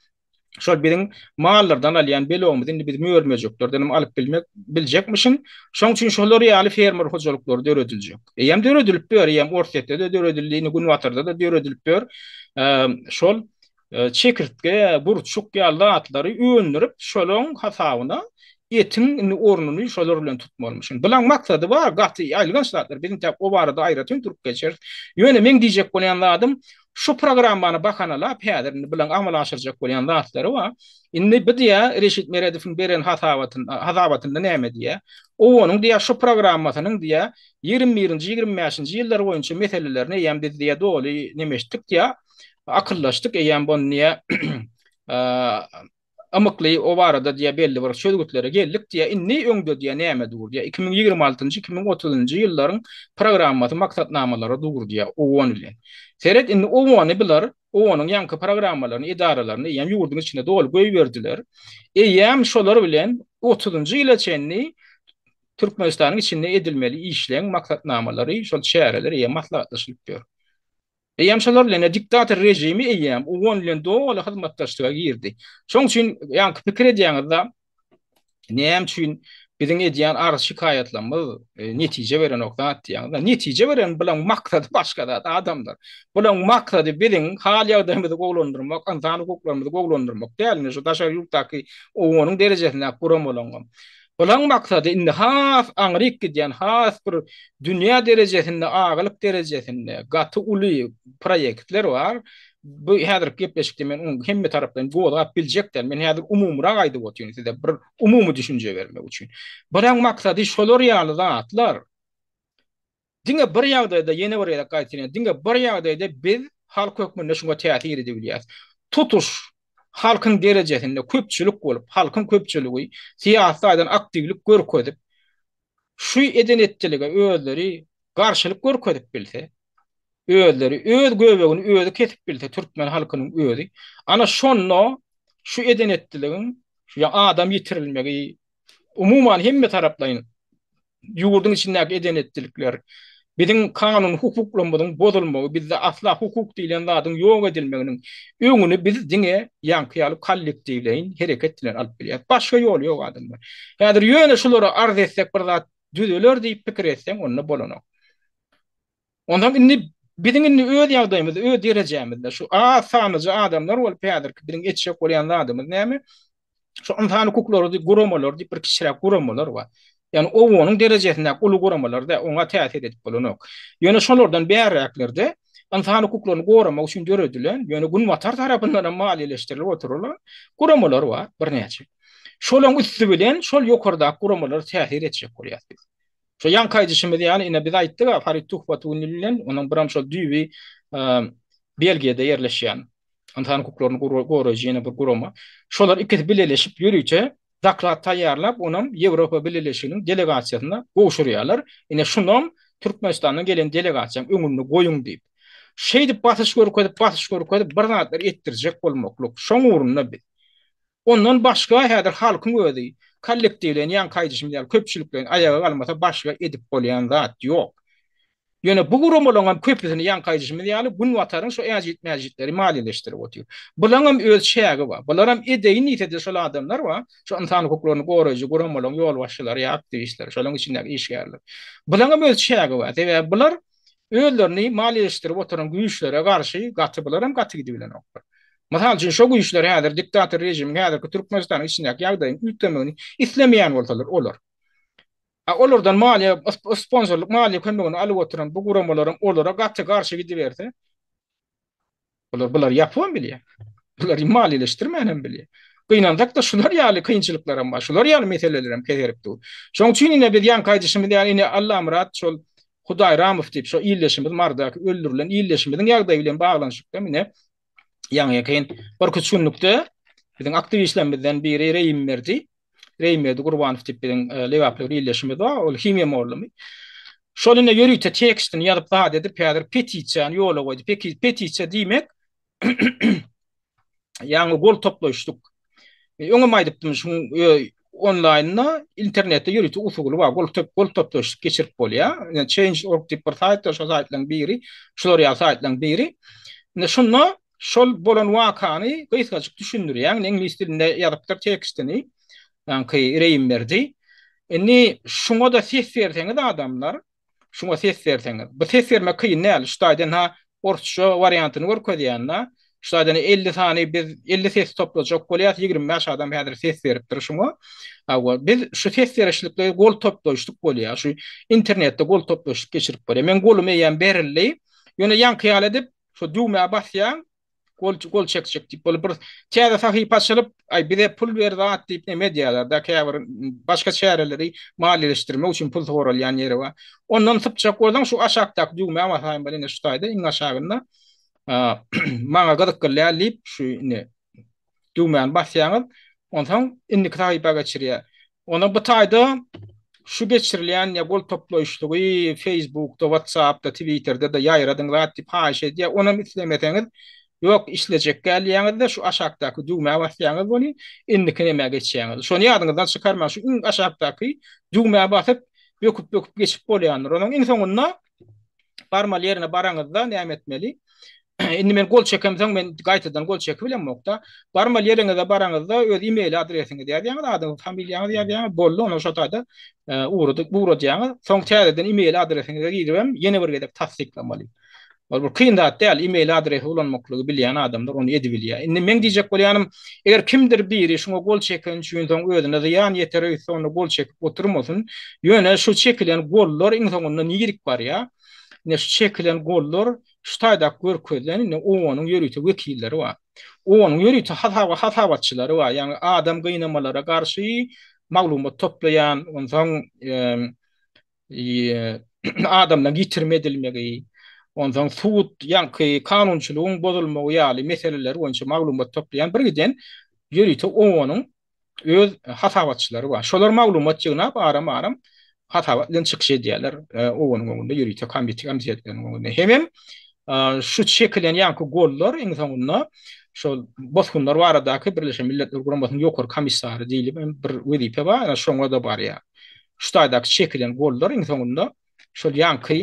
Şol biziň mallardan alýan belogymyzy indi biz mör-möjeklerden hem alyp bilmek biljekmişin. Şoň üçin şolar ýaly fermer hojalyklary dörediljek. Eýýäm döredilip ýör, eýýäm Orsýetde-de döredildi, indi Günbatarda-da döredilip ýör. Şol çekirtge, gurçuk ýaly zatlary öndürip, şolaň hasabyna etiň indi ornuny şolar bilen tutmalymyşyn. Bulaň maksady bar, gaty aýylganç zatlar. Biz intäk o barada aýratyn durup geçeris. Ýöne meň diýjek bolýan zadym, Şu programmany bahanalap häzir indi bulaň amala aşyrjak bolýan zatlary bar. Indi bu diýä Reşit Meredowyň beren hasabatynda hasabatynda näme diýä? OON-yň diýä şu programmasynyň diýä 21-nji, 25-nji ýyllar boýunça meselelerini eýýäm biz diýä doly neme etdik diýä, akyllaşdyk eýýäm bony diýä Ymykly o barada diýýär belli bir çözgütlere geldik diýýär. Indi öňde diýýär näme dur diýýär. 2026-njy, 2030-njy ýyllaryň programmasy, maksatnamalary dur diýýär OON bilen. Seret indi OON-y bular, OON-yň ýaňky programmalaryny, edaralaryny eýýäm ýurduň içinde doly goýberdiler. Eýýäm şolar bilen otuzynjy ýyla çenli Türkmenistanyň içinde edilmeli işleň maksatnamalary, şol çäreler eýýäm maslahatlaşylyp ýör. Eýýäm şolar bilen diktator režimi eýýäm OON bilen doly hyzmatdaşlyga girdi. Şoň üçin ýaňky pikir edýäňiz-de, näme üçin biziň edýän arz-şikaýatlarymyz netije berenok zat diýýäňiz. Netije beren bulaň maksady başga zat adamlar. Bulaň maksady biziň hal-ýagdaýymyzy gowulandyrmak, ynsan hukuklarymyzy gowulandyrmak däl. Indi şu daşary ýurtdaky OON-yň derejesindäki guramalaryňam. Bulaň maksady indi has aňryk gidýän, has bir dünýä derejesinde, agalyk derejesinde gaty uly proýektler bar. Bu häzirki gepleşikde men ony hemme taraplaýyn gozgap biljek däl. Men häzir umumyrak aýdyp otyryn size bir umumy düşünje bermek üçin. Bulaň maksady şolar ýaly zatlar. Diňe bir ýagdaýda, ýene bir gezek gaýtalaýan, diňe bir ýagdaýda biz halk hökmünde şuňa täsir edebilýäris. Tutuş halkyň derejesinde köpçülik bolup, halkyň köpçüligi syýasy taýdan aktiwlik görkezip, şu eden-etdilige özleri garşylyk görkezip bilse, özleri öz göbegini özi kesip bilse türkmen halkynyň özi, ana şonda şu eden-etdiligiň. Şu ýa adam ýitirilmegi, umuman hemme taraplaýyn ýurduň içindäki eden-etdilikler, biziň kanuny hukuklarymyzyň bozulmagy, bizde asla hukuk diýlen zadyň ýok edilmeginiň öňüni biz diňe ýaňky ýaly kollektiwleýin hereket bilen alyp bilýäris. Başga ýoly ýok adamlar. Häzir ýöne şulara arz etsek bir zat düzeler diýip pikir etseň onda bolanok. Onsoň indi biziň indi öz ýagdaýymyzda, öz derejämizde şu az sanlyja adamlar bolup häzirki biziň etjek bolýan zadymyz näme? Şu ynsan hukuklary diýip guramalar diýip bir kiçiräk guramalar bar. Ýagny OON-yň derejesindäki uly guramalar däl, oňa täsir edip bolanok. Ýöne şolardan bärräklerde ynsan hukuklaryny goramak üçin döredilen, ýöne Günbatar tarapyndan hem maliýeleşdirilip oturylan guramalar bar birnäçe. Şolaryň üsti bilen şol ýokardaky guramalara täsir etjek bolýarys biz. Şo ýaňky aýdyşymyz ýaly, ine biz aýtdyk-a Farid Tuhbatullin bilen, onuň biram şol düýbi Belgiýada ýerleşýän ynsan hukuklaryny goraýjy ýene bir gurama. Şolar ikisi bileleşip ýörite doklad taýýarlap, onam Ýewropa Bileleşiginiň delegasiýasyna gowşurýarlar. Ine şunam Türkmenistandan gelen delegasiýaň öňünde goýuň diýip. Şeýdip basyş görkezip, basyş görkezip bir zatlar etdirjek bolmaklyk. Şoň ugrunda biz. Ondan başga häzir halkyň özi kollektiwleýin ýaňky aýdyşym ýaly köpçülikleýin aýaga galmasa başga edip bolýan zat ýok. Ýöne bu guramalaryňam köpüsini ýaňky aýdyşymyz ýaly günbataryň şu äjit-mäjitleri maliýeleşdirip otyr. Bulaňam öz çägi bar. Bularam edeýin diýse-de şol adamlar bar, şu ynsan hukuklaryny goraýjy guramalaryň ýolbaşçylary ýa aktiwistleri, şolaryň içindäki işgärler. Bulaňam öz çägi bar. Sebäbi bular özlerini maliýeleşdirip oturan güýçlere garşy gaty bularam gaty gidibilenoklar. Mysal üçin, şo güýçler häzir diktator režimiň häzirki Türkmenistanyň içindäki ýagdaýyň üýtgemegini islemeýän bolsalar, olar. A olardan maliýe, sponsorlyk maliýe kömegini alyp oturan bu guramalaram olara gaty garşy gidiberse, Bular bulary ýapybam bilýär. Bulary maliýeleşdirmän hem bilýär. Gynansak-da şular ýaly kynçylyklar hem bar. Şular ýaly meseleler hem keserip dur. Şonuň üçin ine biz ýaňky aýdyşymyz ýaly ine Allamyrat şol Hudaýramow diýip şo ildeşimiz Mardaky öldürilen ildeşimiziň ýagdaýy bilen baglanyşykda ine ýaňy-ýakyn birküç günlükde biziň aktiwistlerimizden biri Reýimberdi Reýimberdi Gurbanow diýip biziň lebaply bir ildeşimiz bar, ol himiýa mugallymy. Şol ine ýörite tekstini ýazyp zat edip häzir petisiýany ýola goýdy. Petisiýa diýmek ýaňy gol toplaýyşlyk. Öňem aýdypdym şuň onlaýnda internetde ýörite usuly bar. Gol top gol toplaýyşlyk geçirip bolýar. Ine Change.org diýip bir saýt bar, şo saýtlaryň biri, şular ýaly saýtlaryň biri. Ine şunda Şol bolan wakany gysgajyk düşündirýäň. Iňlis dilinde ýazypdyr tekstini. Ýaňky Reýimberdi. Indi şuňa-da ses berseňiz adamlar, şuňa ses berseňiz. Bu ses bermek kyn däl. Şu taýdan ha orsça wariantyny görkezýän-de. Şu taýdan 50 sany biz 50 ses toplajak bolýas, 25 adam häzir ses beripdir şuňa. Hawa, biz şu ses berişlikde gol toplaýyşlyk bolýar. Şu internetde gol toplaýyşlyk geçirip bolýar. Meň golum eýýäm berildi. Ýöne ýaňky ýaly edip Şo düwmä basýaň, gol gol çekjek diýip, ol bir täze sahypa açylyp, aý bize pul ber zat diýip neme edýärler-de, käbir başga çäreleri maliýeleşdirmek üçin pul soralýan ýeri bar. Ondan sypjak bolsaň şu aşakdaky düwmä basaýmaly ine şu taýda iň aşagynda maňa gyzykly däl diýip şu ine Düwmäni basýaňyz, onsoň indiki sahypa geçirýär. Onda bu taýda şu geçirilýän ýa gol toplaýyşlygy Facebookda, WhatsAppda, Twitterde-de ýaýradyň zat diýip haýyş edýär. Onam islemeseňiz, ýok işlejek däl diýýäňiz-de, şu aşakdaky düwmä basýaňyz welin, indiki nämä geçýäňiz. Şony ýadyňyzdan çykarmaň, şu iň aşakdaky düwmä basyp, böküp-böküp geçip bolýandyr. Onuň iň soňunda barmaly ýerine baraňyzda näme etmeli? Indi men gol çekemsoň men gaýtadan gol çekip bilemokda. Barmaly ýeriňize baraňyzda öz e-mail adresiňizi ýazýaňyz, adyňyzy, familiýaňyzy ýazýaňyz, boldy, ondan şo taýda ugradyp ugradýaňyz. Soň täzeden e-mail adresiňize giribem ýene bir gezek tassyklamaly. Ol bir kyn zat däl, e-mail adresi ulanmaklygy bilýän adamlar ony edibilýär. Indi meň diýjek bolýanym, eger kimdir biri şuňa gol çeken üçin soň özüne zyýan ýeter öýtse onda gol çekip oturmasyn. Ýöne şu çekilen gollar iň soňunda nirik barýar? Ine şu çekilen gollar şu taýdaky görkezilen indi OON-yň ýörite wekilleri bar. OON-yň ýörite hasaba hasabatçylary bar. Ýagny adam gynamalara garşy maglumat toplaýan, onsoň adamlaryň ýitirim edilmegi, onsoň sud, ýaňky kanunçylygyň bozulmagy ýaly meseleler boýunça maglumat toplaýan birgiden ýörite OON-yň öz hasabatçylary bar. Şolar maglumat ýygnap, aram-aram hasabat bilen çykyş edýärler OON-yň öňünde, ýörite komitetleriň öňünde. Hemem şu çekilen ýaňky gollar iň soňunda. Şol bosgunlar baradaky Birleşen Milletler Guramasynyň ýokary komissary diýlip hem bir wezipe bar, ana şoňa-da barýar. Şu taýdaky çekilen gollar iň soňunda şol ýaňky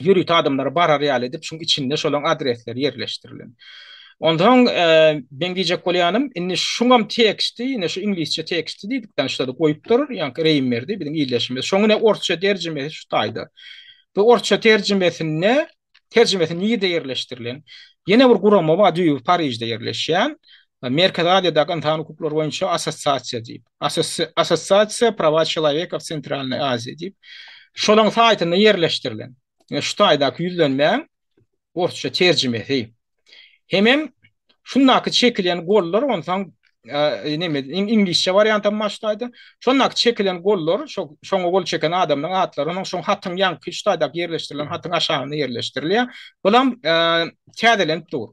ýörite adamlara barar ýaly edip, şuň içinde şolaň adresleri ýerleşdirilen. Onsoň meň diýjek bolýanym, indi şuňam teksti, ine şu iňlisçe teksti diýdikden şurada goýupdyr, ýaňky Reýimberdi biziň ildeşimiz. Şoň ine orsça terjimesi şu taýda. Bu orsça terjimesinde terjimesi nirde ýerleşdirilen? Ýene bir gurama bar, düýbi Parižde ýerleşýän. Merkezi Aziýadaky ynsan hukuklary boýunça assosiasiýa diýip. Assosiasiýa prava çeloweka w Sentralnoý Aziýa diýip. Şolaň saýtynda ýerleşdirilen. Ýa şu taýdaky ýüzlenmäň orsça terjimesi. Hemem şundaky çekilen gollar onsoň neme iňlisçe wariantam bar şu taýda. Şondaky çekilen gollar, şo şoňa gol çeken adamlaryň atlary onuň şoň hatyň ýaňky şu taýdaky ýerleşdirilen hatyň aşagynda ýerleşdirilýär. Bulam täzelenip dur.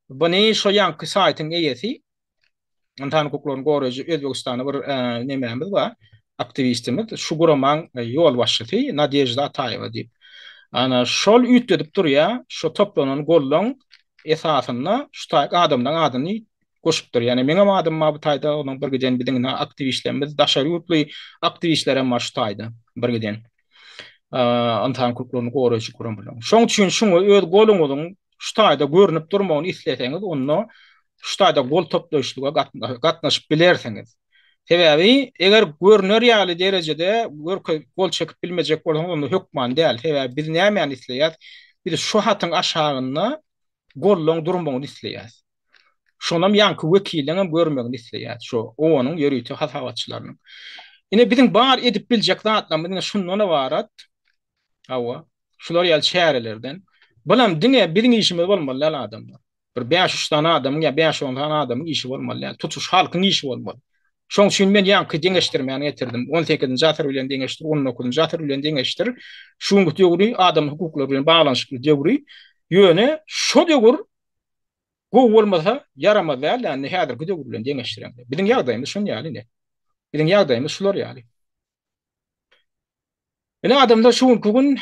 Buny şo ýaňky saýtyň eýesi ynsan hukuklaryny goraýjy Özbegistanda bir nemämiz bar, aktiwistimiz, şu guramaň ýolbaşçysy Nadežda Ataýewa diýip. Ana şol üýtgedip durýar, şo toplanan gollaň esasynda şu taýk adamlaryň adyny goşupdyr. Ýani meňem adym bar bu taýda, onuň bir giden biziň aktiwistlerimiz, daşary ýurtly aktiwistler hem bar şu taýda bir giden. Ynsan hukuklaryny goraýjy guramalar. Şoň üçin şuňa öz goluňyzyň şu taýda görnüp durmagyny isleseňiz, onda şu taýda gol toplaýyşlyga gatnaşyp bilersiňiz. Sebäbi eger görner ýaly derejede gol çekip bilmejek bolsaňyz, onda hökman däl. Sebäbi biz nämäni isleýäs? Biz şu hatyň aşagynda gollaň durmagyny isleýäs. Şonam ýaňky wekilleň hem görmegini isleýäs, şu OON-yň ýörite hasabatçylarynyň. Ine biziň bar edip biljek zatlarymyz ine şundan ybarat. Hawa, şular ýaly çärelerden. Bulam diňe biziň işimiz bolmaly däl adamlar. Bir bäş-üç sany adamyň ýa bäş-on sany adamyň işi bolmaly däl. Tutuş halkyň işi bolmaly. Şoň üçin men ýaňky deňeşdirmäni getirdim. On sekizinji asyr bilen deňeşdir, on dokuzynjy asyr bilen deňeşdir. Şu günki döwri adam hukuklary bilen baglanyşykly döwri. Ýöne şo döwür gowy bolmasa ýaramaz däl, indi häzirki döwür bilen deňeşdireňde. Biziň ýagdaýymyz şon ýaly ine. Biziň ýagdaýymyz şular ýaly. Ine adamlar şu günki gün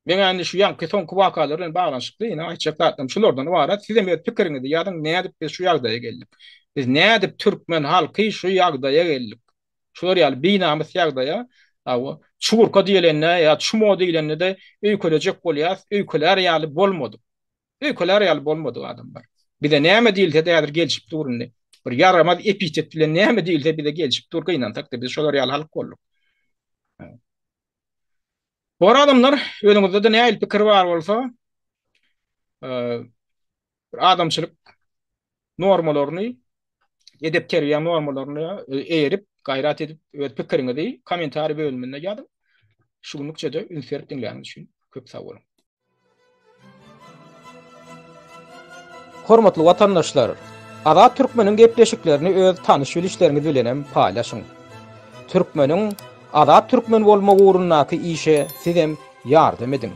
meň indi şu ýaňky soňky wakalar bilen baglanyşykly ine aýtjak zatlarym şulardan ybarat. Sizem öz pikiriňizi ýazyň nädip biz şu ýagdaýa geldik? Biz nädip türkmen halky şu ýagdaýa geldik? Şular ýaly binamys ýagdaýa hawa çurka diýilende ýa çumo diýilende-de öýkelejek bolýas, öýkelär ýaly bolmadyk. Öýkelär ýaly bolmadyk adamlar. Bize näme diýilse-de häzir gelşip dur indi. Bir ýaramaz epitet bilen näme diýilse bize gelşip dur gynansak-da biz şolar ýaly halk bolduk. Bor adamlar, özüňizde-de nähili pikir bar bolsa, bir adamçylyk normalaryny, edep-terbiýe normalaryny eýerip, gaýrat edip öz pikiriňizi kommentariý bölüminde ýazyň. Şu günlükçe-de üns berip diňläniňiz üçin köp sag boluň. Hormatly watandaşlar! Azat Türkmeniň gepleşiklerini öz tanyş-bilişleriňiz bilenem paýlaşyň. Türkmeniň Azat Türkmen bolmagy ugrundaky işe sizem ýardam ediň.